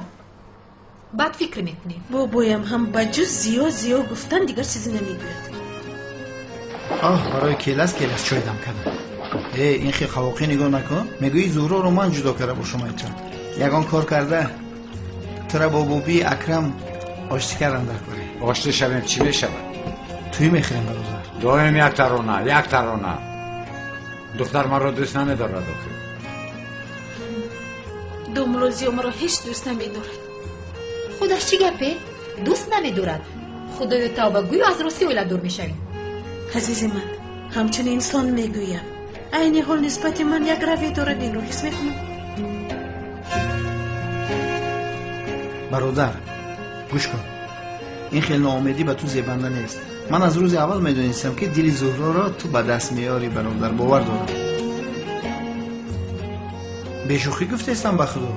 S10: баъд фикр мекунем.
S17: Бобоям ҳам ба ҷуз Зиё Зиё гуфтан дигар чизе намегӯяд.
S7: Оҳ, барои келас келас чой дам кардам. Э, ин хел қавоқӣ нигоҳ накун. Мегӯӣ Зуҳроро ман ҷудо карда бошам айто. Ягон кор карда тура бо бобии Акрам оштӣ кардан дар коре.
S6: Оштӣ шавем, чӣ мешавад?
S7: Тӯй мехӯрем, бародар.
S6: Доим як тарона, як тарона. Духтар маро дӯст намедорад охир.
S17: Домулло Зиё маро ҳеҷ дӯст намедорад.
S10: Худаш чӣ гапе? Дӯст намедорад. Худоё, тавба, гӯё аз рости оила дур мешавӣ.
S17: Азизи ман, ҳамчун инсон мегӯям, айни ҳол нисбати ман як равӣ дорад, инро ҳис мекунам.
S7: Бародар, гӯш кун. Ин хел ноумедӣ ба ту зебанда нест. Ман аз рӯзи аввал медонистам, ки дили Зуҳроро ту ба даст меёрӣ, бародар, бовар дорам. Бешӯхӣ гуфтестам ба худо.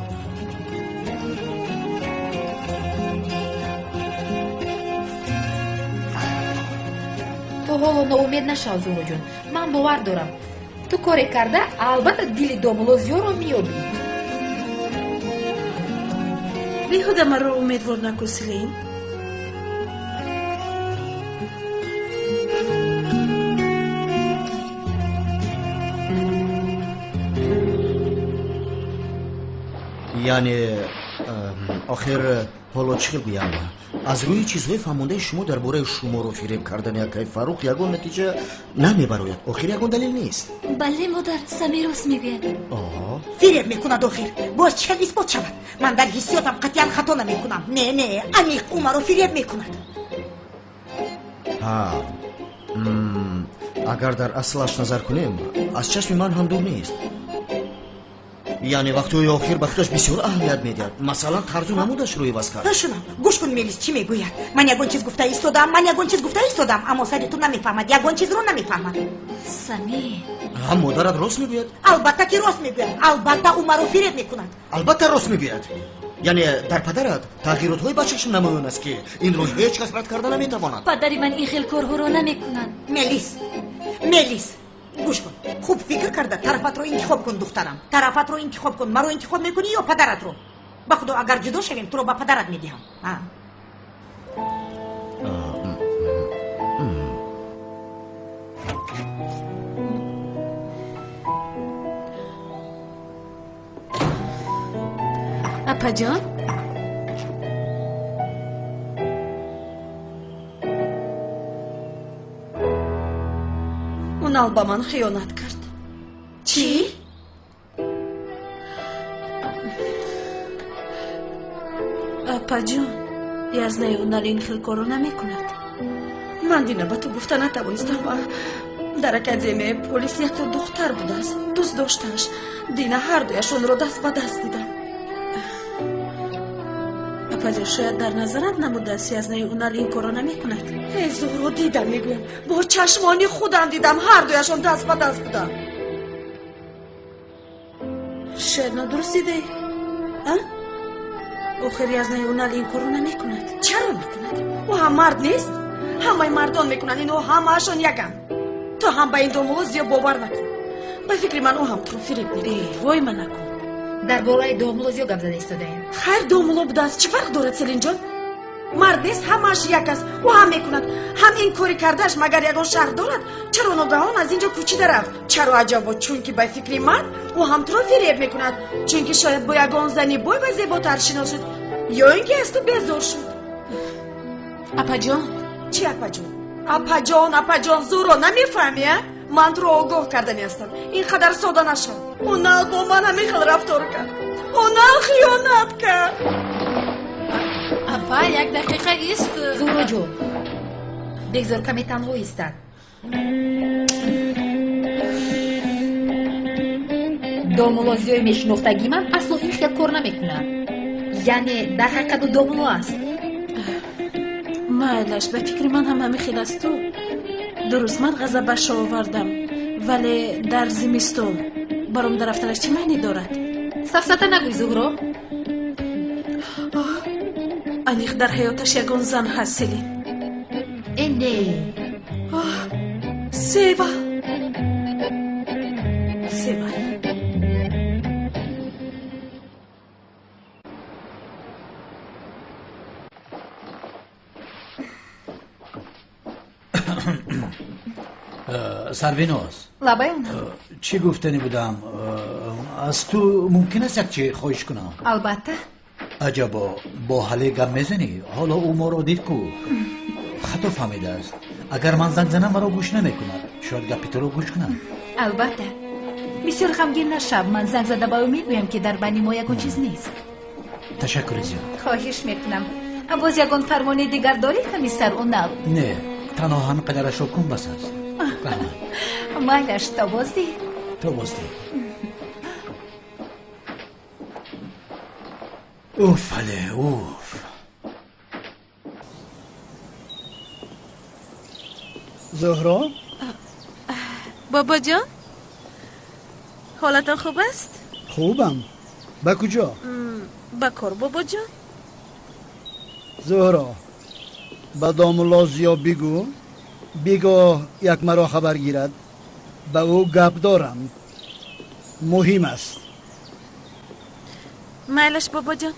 S10: Ту ҳоло ноумед нашав, Зуҳроҷон. Ман бовар дорам, ту коре карда албатта дили домулло Зиёро меёбӣ.
S17: Беҳуда маро умедвор накун, Селин.
S18: Яъне охир ҳоло чӣ хел гӯям, аз рӯи чизҳои фаҳмондаи шумо дар бораи шуморо фиреб кардани акай Фаррух ягон натиҷа намебарояд. Охир ягон далел нест.
S2: Бале, модар, Сами рост мегӯяд.
S1: Фиреб мекунад охир. Боз чӣ хел исбот шавад? Ман дар ҳиссиётам қатъиян хато намекунам. Не, не, амиқ ӯ маро фиреб мекунад.
S18: Ҳа, агар дар аслаш назар кунем, аз чашми ман ҳам дур нест. Яъне вақтҳои охир ба худаш бисёр аҳамият медиҳад. Масалан, тарзу намудашро иваз кард.
S1: Шунав, гӯш кун, Мелис чӣ мегӯяд. Ман ягон чиз гуфта истодам, ман ягон чиз гуфта истодам, аммо сари ту намефаҳмад, ягон чизро намефаҳмад.
S2: Сами.
S18: Ҳа, модарат рост мегӯяд?
S1: Албатта ки рост мегӯяд. Албатта ӯ маро фиреб мекунад.
S18: Албатта рост мегӯяд. Яъне дар падарат тағйиротҳои ба чашм намоён аст, ки инро ҳеҷ кас рад карда наметавонад.
S2: Падари ман ин хел корҳоро намекунад.
S1: Мелис, Мелис, гӯш кун, хуб фикр карда тарафатро интихоб кун, духтарам. Тарафатро интихоб кун. Маро интихоб мекунӣ ё падаратро? Ба худо, агар ҷудо шавем, туро ба падарат медиҳам.
S17: Апаҷон,
S12: Унал ба ман хиёнат кард.
S1: Чӣ?
S17: Апаҷон, язнаи Унал ин хел корро намекунад.
S12: Ман дина ба ту гуфта натавонистам. Дар академияи полис якто духтар будааст, дӯст доштааш. Дина ҳар дуяшонро даст ба даст дидам.
S17: Апаҷон, шояд дар назарат намудааст, язнаи Унал ин корро намекунад.
S12: Эй Зуҳро, дидам, мегӯям, бо чашмони худам дидам, ҳар дуяшон даст ба даст буданд.
S17: Шояд нодуруст дидаӣ? А? Охир язнаи Унал ин корро намекунад.
S12: Чаро накунад? Ӯ ҳам мард нест? Ҳамаи мардон мекунанд, инҳо ҳамаашон яганд. Ту ҳам ба ин домулло зиёд бовар накун. Ба фикри ман ӯ ҳам туро фиреб мекунад.
S17: Вой ма накун.
S10: Дар бораи домулло зиёд гап зада истодаем.
S12: Хайр, домулло будааст, чӣ фарқ дорад, Селинҷон? Мард нест, ҳамааш як аст. Ӯ ҳам мекунад. Ҳам ин кори кардааш магар ягон шарҳ дорад? Чаро ногаҳон аз ин ҷо кӯчида рафт? Чаро аҷабо? Чунки ба фикри ман ӯ ҳам туро фиреб мекунад. Чунки шояд бо ягон зани бой ва зеботар шинос шуд, ё ин ки аз ту безор шуд.
S17: Апаҷон.
S12: Чӣ апаҷон? Апаҷон, апаҷон, Зуҳро, намефаҳмӣ, а? Ман туро огоҳ кардани ҳастам. Ин қадар сода нашав. Унал бо ман ҳамин хел рафтор кард. Унал хиёнат кард.
S4: Апа, як дақиқа ист.
S10: Зуҳроҷон, бегзор каме танҳо истад. Домулло зиёи мешинохтагии ман асло ин хел кор намекунад. Яъне дар ҳақиқат ӯ домулло аст.
S17: Майлаш, ба фикри ман ҳам ҳамин хел аст. Ту дуруст, ман ғазабашро овардам, вале дар зимистон баромада рафтанаш чӣ маъне дорад?
S10: Сафсата нагӯй, Зуҳро.
S17: Аниқ дар ҳаёташ ягон зан ҳаст, Селин.
S10: Э не.
S17: Сева. Сева.
S11: Сарвиноз.
S4: Лабай Унал.
S11: Чӣ гуфтанӣ будам? Аз ту мумкин аст як чӣ хоҳиш кунам?
S4: Албатта.
S11: Аҷабо, бо ҳале гап мезанӣ? Ҳоло ӯ моро дид ку. Хато фаҳмидааст. Агар ман занг занам, маро гӯш намекунад. Шояд гапи туро гӯш кунад.
S4: Албатта. Бисёр ғамгин нашав. Ман занг зада ба ӯ мегӯям, ки дар байни мо ягон чиз нест.
S11: Ташаккури зиёд.
S4: Хоҳиш мекунам. Боз ягон фармони дигар дорӣ, комиссар Унал?
S11: Не, танҳо ҳамин қадарашро кун, бас аст.
S4: Майлаш, то боздид.
S11: То боздид. Уф, але, уф.
S7: Зуҳро?
S17: Бобоҷон, ҳолатон хуб аст?
S7: Хубам. Ба куҷо?
S17: Ба кор, бобоҷон.
S7: Зуҳро, ба домулло Зиё бигӯ, бигоҳ як маро хабар гирад. Ба ӯ гап дорам. Муҳим аст.
S17: Майлаш, бобоҷон.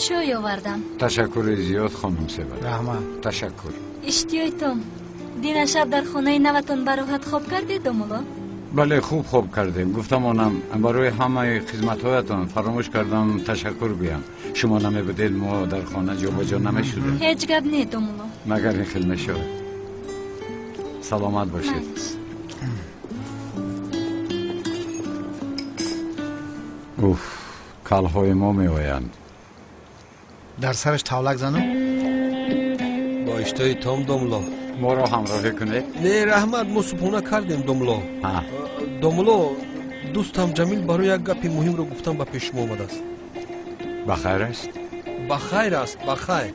S2: Чой овардам.
S6: Ташаккури зиёд, хонум Сева.
S7: Раҳмат.
S6: Ташаккур.
S2: Иштиёйтон. Дина шаб дар хонаи наватон бароҳат хоб кардед, домулло?
S6: Бале, хуб хоб кардем. Гуфтамонам, барои ҳамаи хизматҳоятон фаромӯш кардам ташаккур гӯям. Шумо намебудед, мо дар хона ҷобаҷо намешудем.
S2: Ҳеҷ гап не, домулло.
S6: Магар ин хел мешавад. Саломат бошед. Уф, калҳои мо меоянд.
S7: Дар сараш тавлак занам?
S3: Бо иштиҳои том, домулло.
S6: Моро ҳамроҳӣ кунед.
S3: Не, раҳмат, мо субҳона кардем, домулло. Домулло, дӯстам Ҷамил барои як гапи муҳимро гуфтан ба пеши шумо омадааст.
S6: Ба хайр аст?
S3: Ба хайр аст, ба хайр.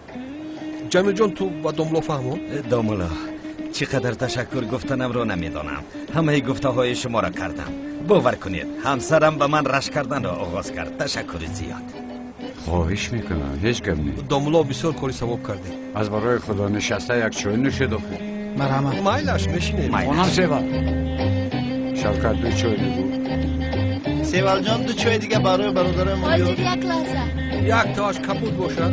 S3: Ҷамилҷон, ту ба домулло фаҳмон?
S19: Домулло, чӣ қадар ташаккур гуфтанамро намедонам. Ҳамаи гуфтаҳои шуморо кардам. Бовар кунед, ҳамсарам ба ман рашк карданро оғоз кард. Ташаккури зиёд.
S6: Хоҳиш мекунам, ҳеҷ гап не.
S3: Домулло, бисёр кори савоб кардем.
S6: Аз барои худо нишаста як чой нӯшед охир.
S7: Марҳамат.
S3: Майлаш, мешинем.
S6: Хонам Сева. Шавкат, ду чой бигӯ.
S7: Севалҷон, ду чой дига барои бародарои мо биёр.
S2: Ҳозир, як лаҳза.
S3: Як тоаш кабуд бошад.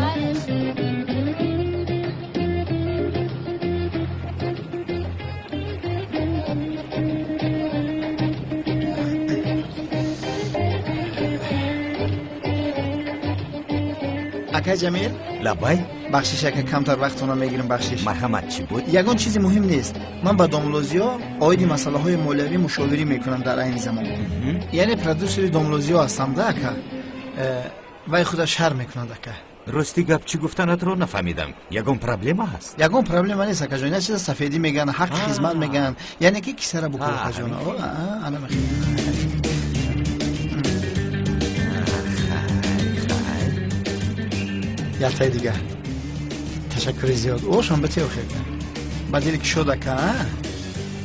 S7: Акай Ҷамил?
S19: Лабай?
S7: Бахшиш ака, камтар вақтона мегирам, бахшиш.
S19: Марҳамат, чӣ буд?
S7: Ягон чизи муҳим нест. Ман ба домлозиё оиди масъалаҳои молиявӣ мушовирӣ мекунам дар айни замон. Яъне продюсери домлозиё ҳастам да ака. Вай худаш шарм мекунад, ака.
S19: Рости гап, чӣ гуфтанатро нафаҳмидам. Ягон проблема ҳаст?
S7: Ягон проблема нест, акаҷон. Як чиза сафедӣ мегӯянд, ҳаққи хизмат мегӯянд, яъне ки кисара букун, акаҷон. Ана мехел. Яктаи дигар. Ташаккури зиёд. Ошон ба те охир. Ба дили кушод, ака.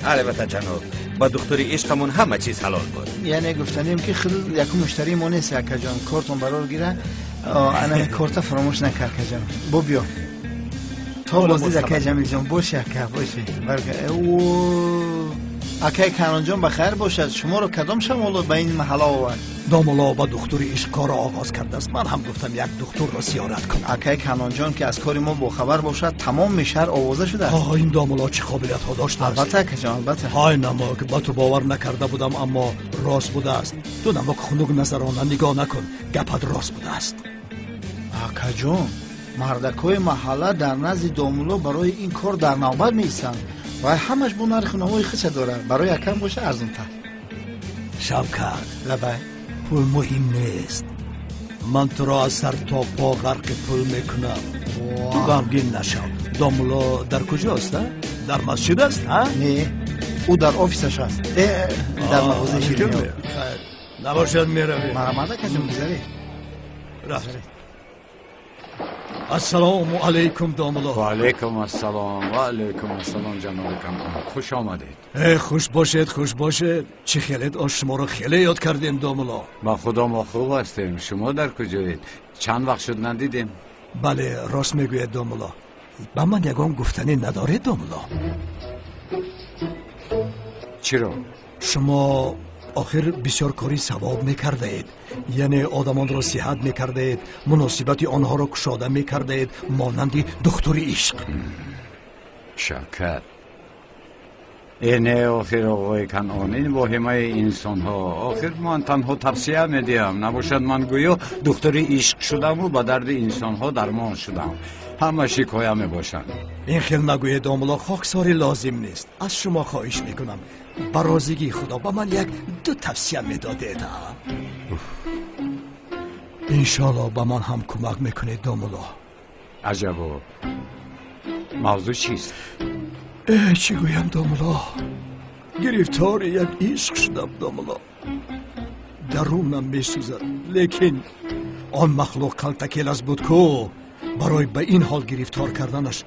S19: Албатта, ҷаноб, ба духтури ишқамон ҳама чиз ҳалол буд.
S7: Яъне гуфтанем, ки худ якум муштарии мо нест, акаҷон. Кортон барор гира, ана корта фаромӯш накар, акаҷон. Бо биё. То боздид, акаи Ҷамилҷон. Боши, ака, боши. Акаи Канонҷон, ба хайр бошад. Шуморо кадом шамоло ба ин маҳалла овард?
S11: Домулло ба духтури ишқ корро оғоз кардааст. Ман ҳам гуфтам, як духтурро зиёрат кунам.
S7: Акаи Канонҷон, ки аз кори мо бохабар бошад, тамоми шаҳр овоза шудааст.
S11: Ҳо, ин домулло чӣ қобилиятҳо доштааст!
S7: Албатта, акаҷон, албатта.
S11: Ҳай намок, ба ту бовар накарда будам, аммо рост будааст. Ту намок хунук назарона нигоҳ накун, гапат рост будааст.
S7: Акаҷон, мардакҳои маҳалла дар назди домулло барои ин кор дар навбат меистанд. Вай ҳамаш бо нарху навои худша дорад. Барои акам боша, арзонтар.
S11: Шавкат.
S7: Лабай.
S11: Пул муҳим нест. Ман туро аз сар то по ғарқи пул мекунам. Ту ғамгин нашав. Домулло дар куҷост, а? Дар масҷид аст, а?
S7: Не, ӯ дар офисаш аст. Дар мағозаи ширинӣ.
S11: Хайр, набошад, меравем.
S7: Марҳамат, акаҷон, гузаред.
S11: Рафт. Ассалому алайкум, домулло.
S6: Ва алайкум ассалом, ва алайкум ассалом, ҷаноби Канон, хуш омадед.
S11: Э, хуш бошед, хуш бошед. Чӣ хелед? Ош шуморо хеле ёд кардем, домулло.
S6: Ба худо, мо хуб ҳастем. Шумо дар куҷоед? Чанд вақт шуд, надидем.
S11: Бале, рост мегӯед, домулло. Ба ман ягон гуфтанӣ надоред, домулло?
S6: Чиро?
S11: Шумо охир бисёр кори савоб мекардаед, яъне одамонро сиҳат мекардаед, муносибати онҳоро кушода мекардаед, монанди духтури ишқ.
S6: Шавкат, э, не, охир оғои Канон, ин воҳимаи инсонҳо. Охир ман танҳо тавсия медиҳам. Набошад, ман гӯё духтури ишқ шудаму ба дарди инсонҳо дармон шудам. Ҳама шикоя мебошанд.
S11: Ин хел нагӯед, домулло, хоксорӣ лозим нест. Аз шумо хоҳиш мекунам, ба розигии худо ба ман як ду тавсия медодед. Иншоалло, ба ман ҳам кӯмак мекунед, домулло.
S6: Аҷабо, мавзӯъ чист?
S11: Э, чӣ гӯям, домулло, гирифтори як ишқ шудам, домулло. Дарунам месӯзад, лекин он махлуқ калтакелас буд ку. Барои ба ин ҳол гирифтор карданаш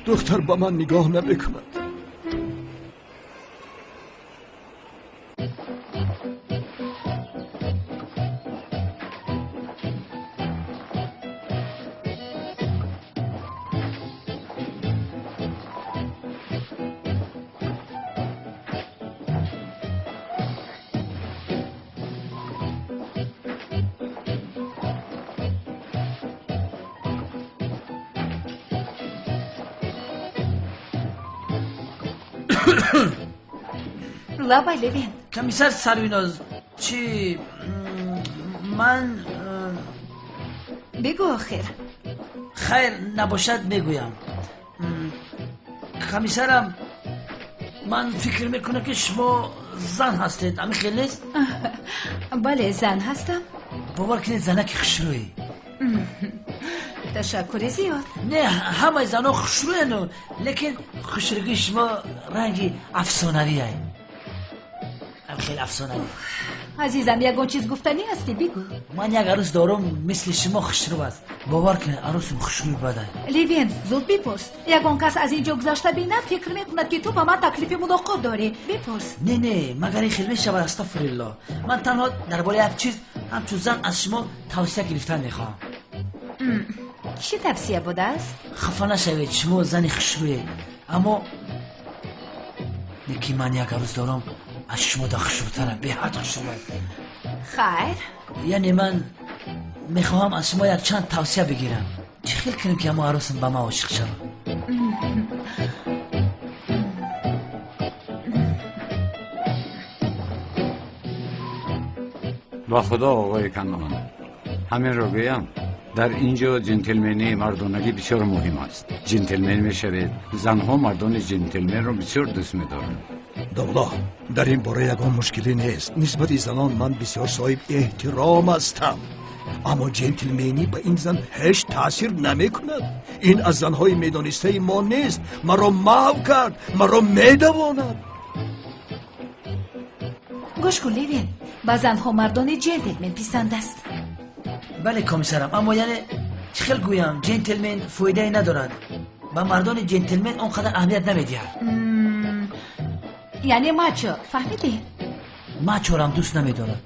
S11: духтар ба ман нигоҳ намекунад.
S4: Лабай, Левен.
S5: Комиссар Сарвиноз, чӣ, ман
S4: Бигӯ, охир.
S5: Хайр, набошад, мегӯям. Комиссарам, ман фикр мекунам, ки шумо зан ҳастед, ҳамин хел нест?
S4: Бале, зан ҳастам.
S5: Бовар кунед, занаки хушрӯӣ.
S4: Ташаккури зиёд.
S5: Не, ҳамаи занҳо хушрӯяну, лекин хушрӯгии шумо ранги афсонавие, хеле афсонавӣ.
S4: Азизам, ягон чиз гуфтанӣ ҳастӣ, бигӯ.
S5: Ман як арӯс дорам, мисли шумо хушрӯ аст. Бовар кунед, арӯсам хушрӯи бада.
S4: Левен, зуд бипурс. Ягон кас аз ин ҷо гузашта бинад, фикр мекунад, ки ту ба ман таклифи мулоқот дорӣ. Бипурс.
S5: Не, не, магар ин хел мешавад? Астағфирулло. Ман танҳо дар бораи як чиз ҳамчун зан аз шумо тавсия гирифтан мехоҳам.
S4: Чӣ тавсия будааст?
S5: Хафа нашавед, шумо зани хушрӯед, аммо лекин ман як арӯс дорам, аз шумо да хушрӯтарам, беҳад хушрӯ.
S4: Хайр.
S5: Яъне ман мехоҳам аз шумо якчанд тавсия бигирам, чӣ хел кунем, ки ҳамо арӯсам ба ман ошиқ шавад.
S6: Ба худо, оғои Канон, ҳаминро гӯям, дар ин ҷо ҷентлмении мардонагӣ бисёр муҳим аст. Ҷентлмен мешавед, занҳо мардони ҷентлменро бисёр дӯст медоранд.
S11: Домулло, дар ин бора ягон мушкилӣ нест. Нисбати занон ман бисёр соҳиб эҳтиром ҳастам.
S15: Аммо ҷентлменӣ ба ин зан ҳеҷ таъсир намекунад. Ин аз занҳои медонистаи мо нест. Маро маҳв кард, маро медавонад.
S4: Гӯш кун, Левен, ба занҳо мардони ҷентлмен писанд аст.
S5: Бале, комиссарам, аммо яъне чӣ хел гӯям, ҷентлмен фоидае надорад. Ба мардони ҷентлмен он қадар аҳамият намедиҳад.
S4: Яъне мачо, фаҳмидӣ?
S5: Мачорам дӯст намедорад.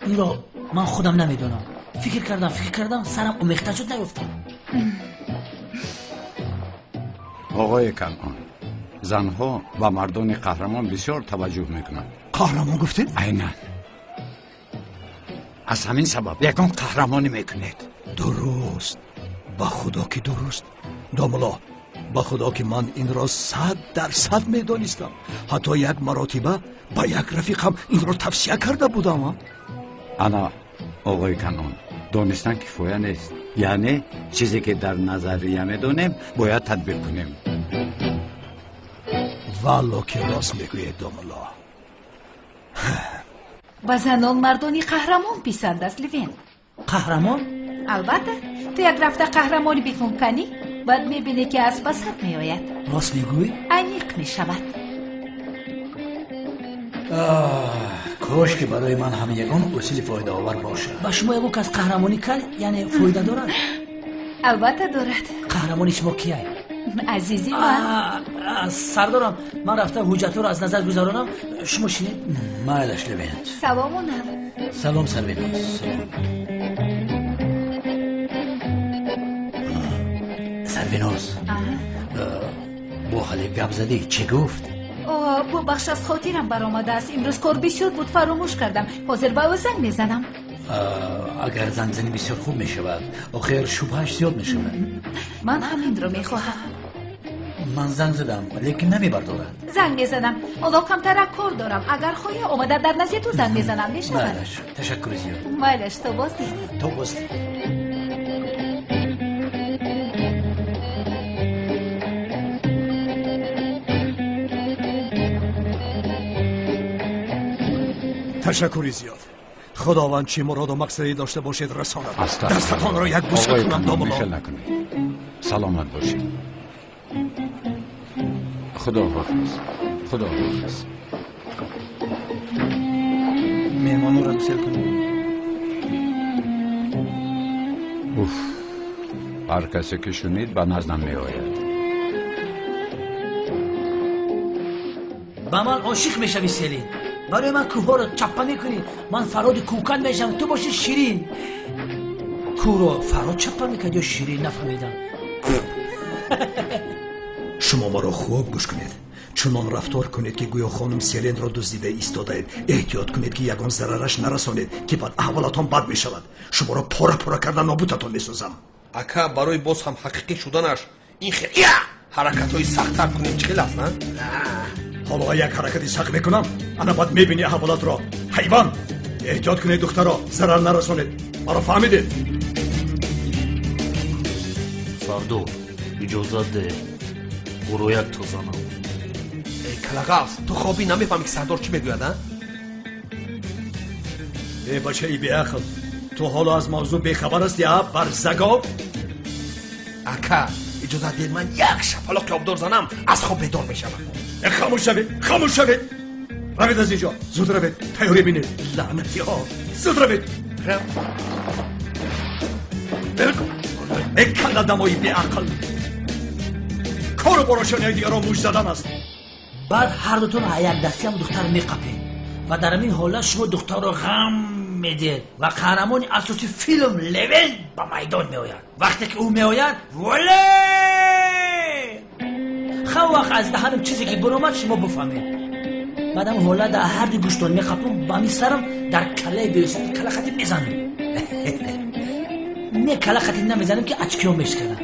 S5: Инро ман худам намедонам. Фикр кардам, фикр кардам, сарам омехта шуд, наёфтам.
S6: Оғои Канъон, занҳо ба мардони қаҳрамон бисёр таваҷҷӯҳ мекунанд.
S15: Қаҳрамон гуфтед?
S6: Айнан. Аз ҳамин сабаб ягон қаҳрамонӣ мекунед.
S15: Дуруст, ба худо ки дуруст. Домулло, ба худо ки ман инро 100% медонистам. Ҳатто як маротиба ба як рафиқам инро тавсия карда будам.
S6: Ана, оғои Канъон, донистан кифоя нест. Яъне чизе ки дар назария медонем, бояд татбиқ кунем.
S15: Валло ки рост мегӯед, домулло.
S4: Ба занон мардони қаҳрамон писанд аст, Левен.
S5: Қаҳрамон?
S4: Албатта, ту як рафта қаҳрамонӣ бикун канӣ, баъд мебинӣ ки аз басад меояд.
S5: Рост мегӯӣ?
S4: Аниқ мешавад.
S11: Кош ки барои ман ҳам ягон усули фоидаовар бошад.
S5: Ба шумо ягон кас қаҳрамонӣ кард, яъне фоида дорад?
S4: Албатта дорад.
S5: Қаҳрамони шумо кияй?
S4: Азизи ман.
S5: Сардорам, ман рафта ҳуҷҷатҳоро аз назар гузаронам, шумо шинед.
S11: Майлаш, Левент.
S4: Саломунам.
S11: Салом, Сарвиноз. Салом. Сарвиноз, бо ҳале гап задӣ, чӣ гуфт?
S4: Бубахш, аз хотирам баромадааст. Имрӯз кор бисёр буд, фаромӯш кардам. Ҳозир ба ӯ занг мезанам.
S11: Агар занг занӣ бисёр хуб мешавад. Охир шубҳааш зиёд мешавад.
S4: Ман ҳаминро мехоҳам.
S11: Ман занг задам, лекин намебардорад.
S4: Занг мезанам. Ҳоло камтарак кор дорам. Агар хоҳӣ, омада дар назди ту занг мезанам, мешавад?
S11: Майлаш, ташаккури зиёд.
S4: Майлаш, то боздид.
S11: То боздид.
S15: Ташаккури зиёд. Худованд чӣ муроду мақсаде дошта бошед расонад. Дастатонро як бӯса кунам, домулло.
S6: Мехел накунед. Саломат бошед. Худо ҳофиз. Худо ҳофиз.
S7: Меҳмонро гусел кунед.
S6: Уф, ҳар касе ки шунид ба наздам меояд.
S5: Ба ман ошиқ мешавӣ, Селин. Барои ман кӯҳҳоро чаппа мекунӣ, ман Фарҳоди кӯкан мешавам, ту бошӣ Ширин. Кӯҳро Фарҳод чаппа мекард ё Ширин, нафаҳмидам.
S15: Шумо маро хуб гӯш кунед. Чунон рафтор кунед ки гӯё хонум Селенро дуздида истодаед. Эҳтиёт кунед ки ягон зарараш нарасонед, ки баъд аҳволатон бад мешавад. Шуморо пора пора карда нобудатон месозам.
S3: Ака, барои боз ҳам ҳақиқӣ шуданаш ин хел ҳаракатҳои сахттар кунем чӣ хел аст, на?
S15: Ҳоло як ҳаракати сахт мекунам, ана баъд мебинӣ аҳволатро. Ҳайвон! Эҳтиёт кунед, духтаро, зарар нарасонед. Маро фаҳмидед?
S9: Сардор, иҷозат деҳ, ӯро як то занам.
S3: Эй калағаз, ту хобӣ намефаҳмӣ ки сардор чӣ мегӯяд, а?
S15: Эй бачаи беақл, ту ҳоло аз мавзӯъ бехабар ҳастӣ, а барзагов?
S3: Ака, иҷозат диҳед ман як шапалоқи обдор занам, аз хоб бедор мешавам.
S15: Хомӯш шавед, хомӯш шавед. Равед аз инҷо, зуд равед, тайёрӣ бинед. Лаънатиҳо, зуд равед. Эй калладамои беақл, кору борошони якдигарро муш задан аст.
S5: Баъд ҳар дутон якдастиам духтар меқапед ва дар ҳамин ҳолат шумо духтарро ғам медиҳед ва қаҳрамони асосии филм Левен ба майдон меояд. Вақте ки ӯ меояд, воле! Ҳам вақт аз даҳанам чизе ки баромад шумо бифаҳмед. Баъдам ҳолат дар ҳар ду гӯштон меқапам, ба ҳамин сарам дар каллаи беюсуф калла хати мезанам. Не калла хати намезанам ки очкиҳо мешканад.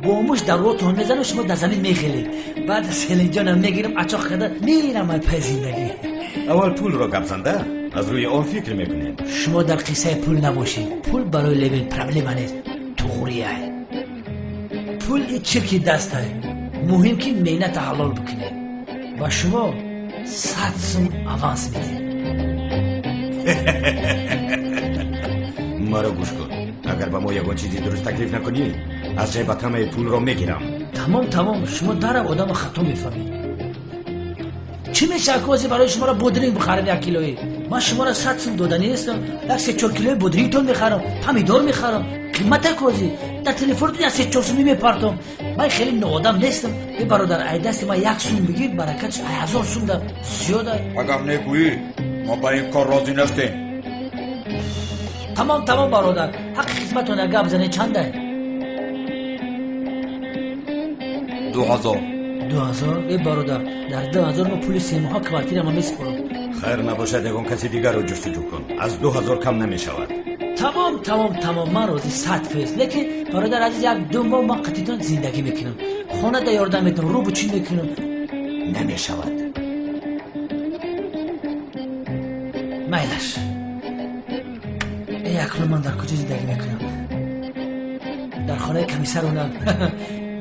S5: Бо муш дар ротон мезанам, шумо дар замин мехелед. Баъд Селинҷонам мегирам, ачоқ карда мерам ай пай зиндагӣ.
S19: Аввал пулро гап занда, аз рӯи он фикр мекунем.
S5: Шумо дар қиссаи пул набошед. Пул барои Левин проблема нест, туғрияй. Пул и чирки дастай. Муҳим ки меҳната ҳалол бикунед. Ба шумо 100 сум аванс медиҳем.
S19: Маро гӯш кун, агар ба мо ягон чизи дуруст таклиф накунӣ, аз ҷайбат ҳамаи пулро мегирам.
S5: Тамом, тамом, шумо дарав одамро хато мефаҳмед. Чӣ мешавад ки ҳозир барои шуморо бодринг бихарам як килои? Ман шуморо 100 сум доданӣ нестам, як 3-4 килои бодрингтон мехарам, помидор мехарам. Қимата ки ҳозир дар телефонтон як 3-4 сумӣ мепартом. Ман хеле ноодам нестам. Э бародар, ай дасти ман 1 сум бигир, баракатш 1000 сум да зиёд ай.
S20: Агар негӯӣ, мо ба ин кор розӣ нестем.
S5: Тамом, тамом бародар, ҳаққи хизматон як гап занед чандай?
S20: 2000.
S5: 2000? Э бародар, дар 2000 мо пули 3 моҳа квартирама месупорам.
S19: Хайр набошад, ягон каси дигарро ҷустуҷӯ кун. Аз 2000 кам намешавад.
S5: Тамом, тамом, тамом, ман розӣ 100%. Лекин бародар азиз, 1-2 моҳ ман қатитон зиндагӣ мекунам. Хона да ёрдам метавам, рӯ бучин мекунам.
S19: Намешавад.
S5: Майлаш. Э акнун ман дар куҷо зиндагӣ мекунам? Дар хонаи комиссар онам.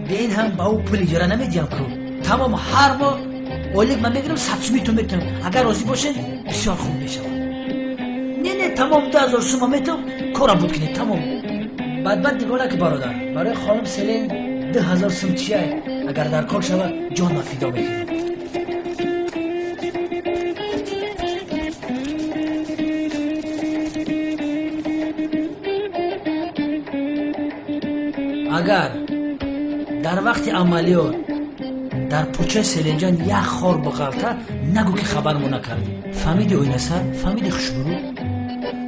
S5: Бе ин ҳам ба ӯ пул иҷора намедиҳам ку. Тамом, ҳар моҳ ойлик ман мегирам, 100 сумӣ ту метавам. Агар розӣ бошед, бисёр хуб мешавад. Не, не, тамом, 2000 сума метавам, кора буд кунед, тамом. Бадбад нигоҳ накун бародар. Барои хонум Селен 2000 сум чия? Агар дар кор шава, ҷон ма фидо мекунам. Агар дар вақти амалиёт дар пучаи Селенҷон як хор биғалта, нагӯ ки хабармо накардӣ. Фаҳмиди оинасар? Фаҳмиди хушбурӯ?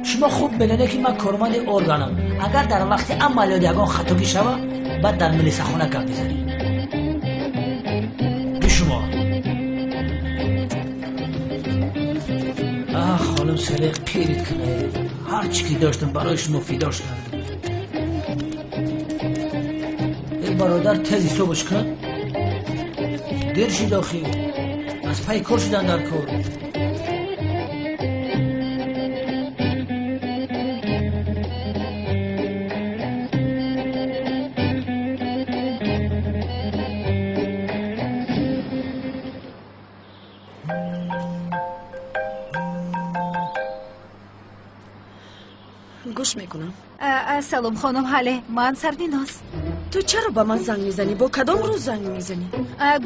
S5: Шумо хуб медонед ки ман корманди органам. Агар дар вақти амалиёт ягон хатогӣ шава, баъд дар милисахона гап мезанем. Би шумо. Ах, хонум Селен, қирит кунед. Ҳар чӣ ки доштам барои шумо фидош кардам. Э бародар, тез ҳисобаш кун. Дер шид охир. Аз пайи кор шудан дар кор.
S12: Гӯш мекунам.
S4: Салом хонум Ҳале, ман Сарвиноз.
S12: Ту чаро ба ман занг мезанӣ? Бо кадом рӯз занг мезанӣ?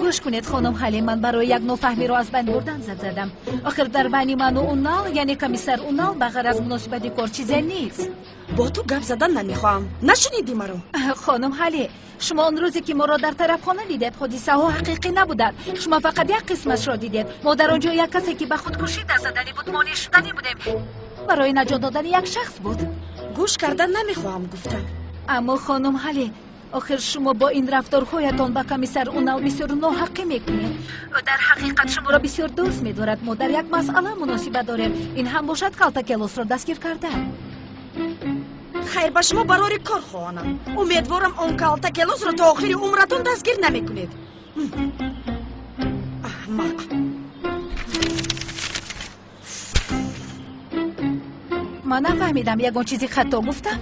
S4: Гӯш кунед хонум Ҳале, ман барои як нофаҳмиро аз байн бурдан зад задам. Охир дар байни ману Унал, яъне комиссар Унал, ба ғайр аз муносибати кор чизе нест.
S12: Бо ту гап задан намехоҳам. Нашунидӣ маро?
S4: Хонум Ҳале, шумо он рӯзе ки моро дар тарабхона дидед, ҳодисаҳо ҳақиқӣ набуданд. Шумо фақат як қисмашро дидед. Мо дар он ҷо як касе ки ба худкушӣ даст заданӣ буд, монеъ шуданӣ будем. Барои наҷот додани як шахс буд.
S12: Гӯш кардан намехоҳам, гуфтам.
S4: Аммо хонум Ҳале, охир шумо бо ин рафторҳоятон ба комиссар Унал бисёр ноҳаққӣ мекунед. Ӯ дар ҳақиқат шуморо бисёр дӯст медорад. Мо дар як масъала муносибат дорем. Ин ҳам бошад калтакелосро дастгир кардан.
S12: Хайр, ба шумо барори кор хоҳонам. Умедворам он калтакелосро то охири умратон дастгир намекунед. Аҳмақ.
S4: Ман нафаҳмидам, ягон чизи хато гуфтам?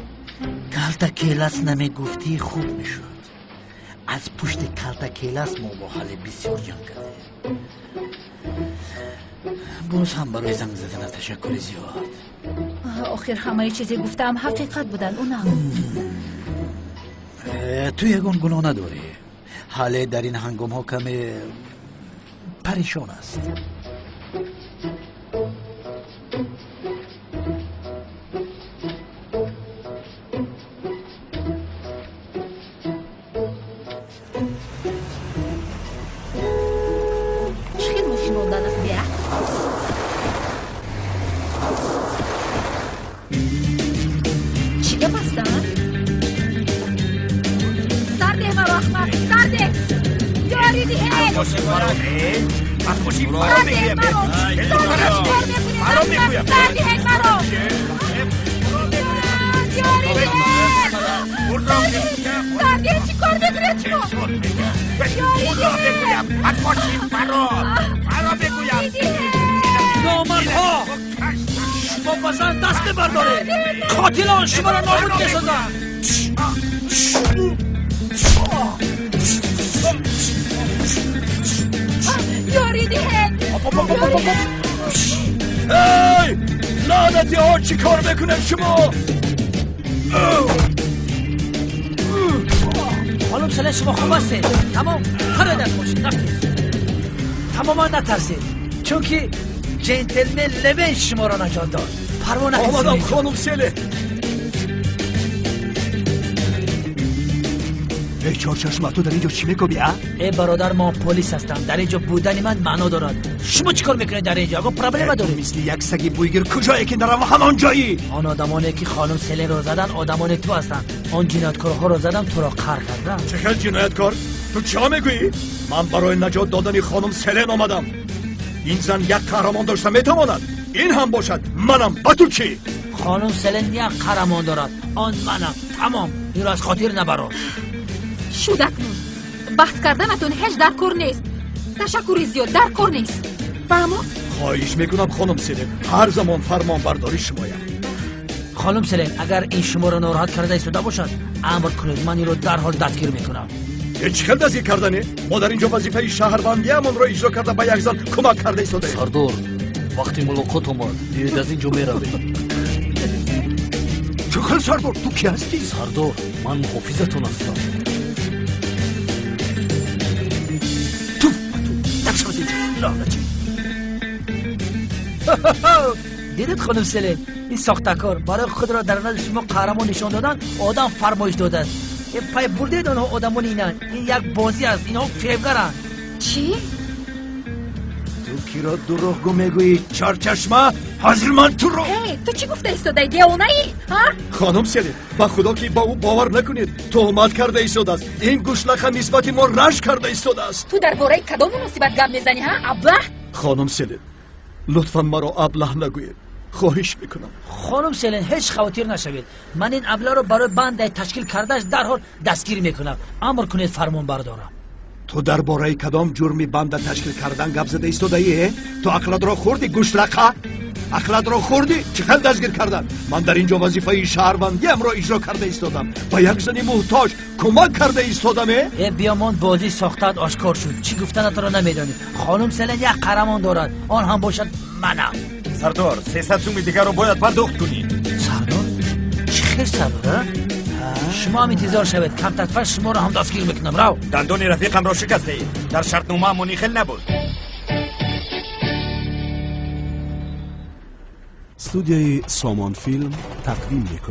S11: Калтакелас намегуфтӣ хуб мешуд. Аз пушти калтакелас мо бо Ҳале бисёр ҷанг кардем. Боз ҳам барои занг задана ташаккури зиёд.
S4: Охир ҳамаи чизе гуфтаам ҳақиқат буданд, Унал.
S11: Ту ягон гуноҳ надорӣ. Ҳале дар ин ҳангомҳо каме парешон аст.
S5: Қотилон шуморо нобуд месозанд.
S4: Ёрӣ диҳед!
S20: Эй, лаънатиҳо, чӣ кор мекунед шумо?
S5: خانم سلین شما خوب هستید؟ تمام خرد از ماشین رفتید. تماما نترسید، چون که جنتلمن لوین شما را نجات داد. پروا نکنید.
S15: آمدم خانم سلین. ای چهارچشمه، تو در اینجا چی میکوبی؟
S5: ای برادر، ما پلیس هستم. در اینجا بودن من معنا دارد. شما چیکار میکنید در اینجا؟ آقا پرابلم دارید.
S15: مثل یک سگی بویگر کجایی که نرم همان جایی.
S5: آن آدمانی که خانم سلین رو زدن آدمان تو هستند. آن جنایتکارها رو زدم، تو را قهر کردم.
S15: چه خیلی جنایتکار؟ تو چه میگویی؟ من برای نجات دادن خانم سلین آمدم. این زن یک قهرمان داشته میتواند. این هم باشد منم. با تو چی؟
S5: خانم سلین یک قهرمان دارد، آن منم. تمام، این را از خاطر نبرو.
S10: شد اکنون بحث کردنتون هیچ در کار نیست. تشکر زیاد، در کار نیست. فهمو؟
S15: خواهش میکنم خانم سلین، هر زمان فرمان برداری شمایم.
S5: خانم سلین، اگر این شما را ناراحت کرده ایستاده باشد امر کنید، من این رو در حال دستگیر میکنم.
S15: چه خیلی دستگیر کردنی؟ ما در اینجا وظیفه شهروندیمون را اجرا کرده به یک زن کمک کرده ایستاده.
S9: سردار، وقتی ملاقات آمد بیاید از اینجا میرویم.
S15: چه خیلی سردار؟ تو کی هستی؟
S9: سردار، من محافظتون هستم.
S5: دیدید خانم سلین، این ساختکار برای خود را در نزد شما قهرمان نشان دادن آدم فرمایش دادن. پای بردید آنها آدمان اینن. این یک بازی است، اینها فریبگرند.
S10: چی؟
S15: تو کی را دروغگو میگویی چارچشمه؟ حاضر من تو رو.
S10: تو چی گفته ایستاده؟ دیوانه ای؟ ها؟
S15: خانم سلین، با خدا که با او باور نکنید. تهمت کرده ایستاده است. این گوشلخه نسبت ما رشک کرده ایستاده است.
S10: تو درباره کدام مناسبت گپ میزنی ها ابله؟
S15: خانم سلین، لطفا مرا ابله نگویید، خواهش میکنم.
S5: خانم سلین، هیچ خاطر نشوید. من این ابله رو برای بند تشکیل کردهش در حال دستگیر میکنم. امر کنید فرمان بردارم.
S15: تو درباره کدام جرمی بند تشکیل کردن گپ زده ایستاده ای؟ تو عقلت را خوردی گوشلقه؟ عقلت را خوردی؟ چه خیلی دستگیر کردن؟ من در اینجا وظیفه شهروندیم را اجرا کرده ایستادم. با یک زن محتاج کمک کرده ایستادم.
S5: ای بیامان، بازی ساختت آشکار شد. چی گفتنت را نمیدانی. خانم سلین یک قهرمان دارد، آن هم باشد منم.
S19: سردار، 300 سوم دیگر رو باید پرداخت کنی.
S5: سردار؟ چه خیر سردار؟ شما هم انتظار شوید، کم تطفر شما را هم دستگیر میکنم. رو
S19: دندان رفیقم را شکسته ای. در شرطنامه مونیخل نبود.
S21: استودیوی سامان فیلم تقدیم میکند.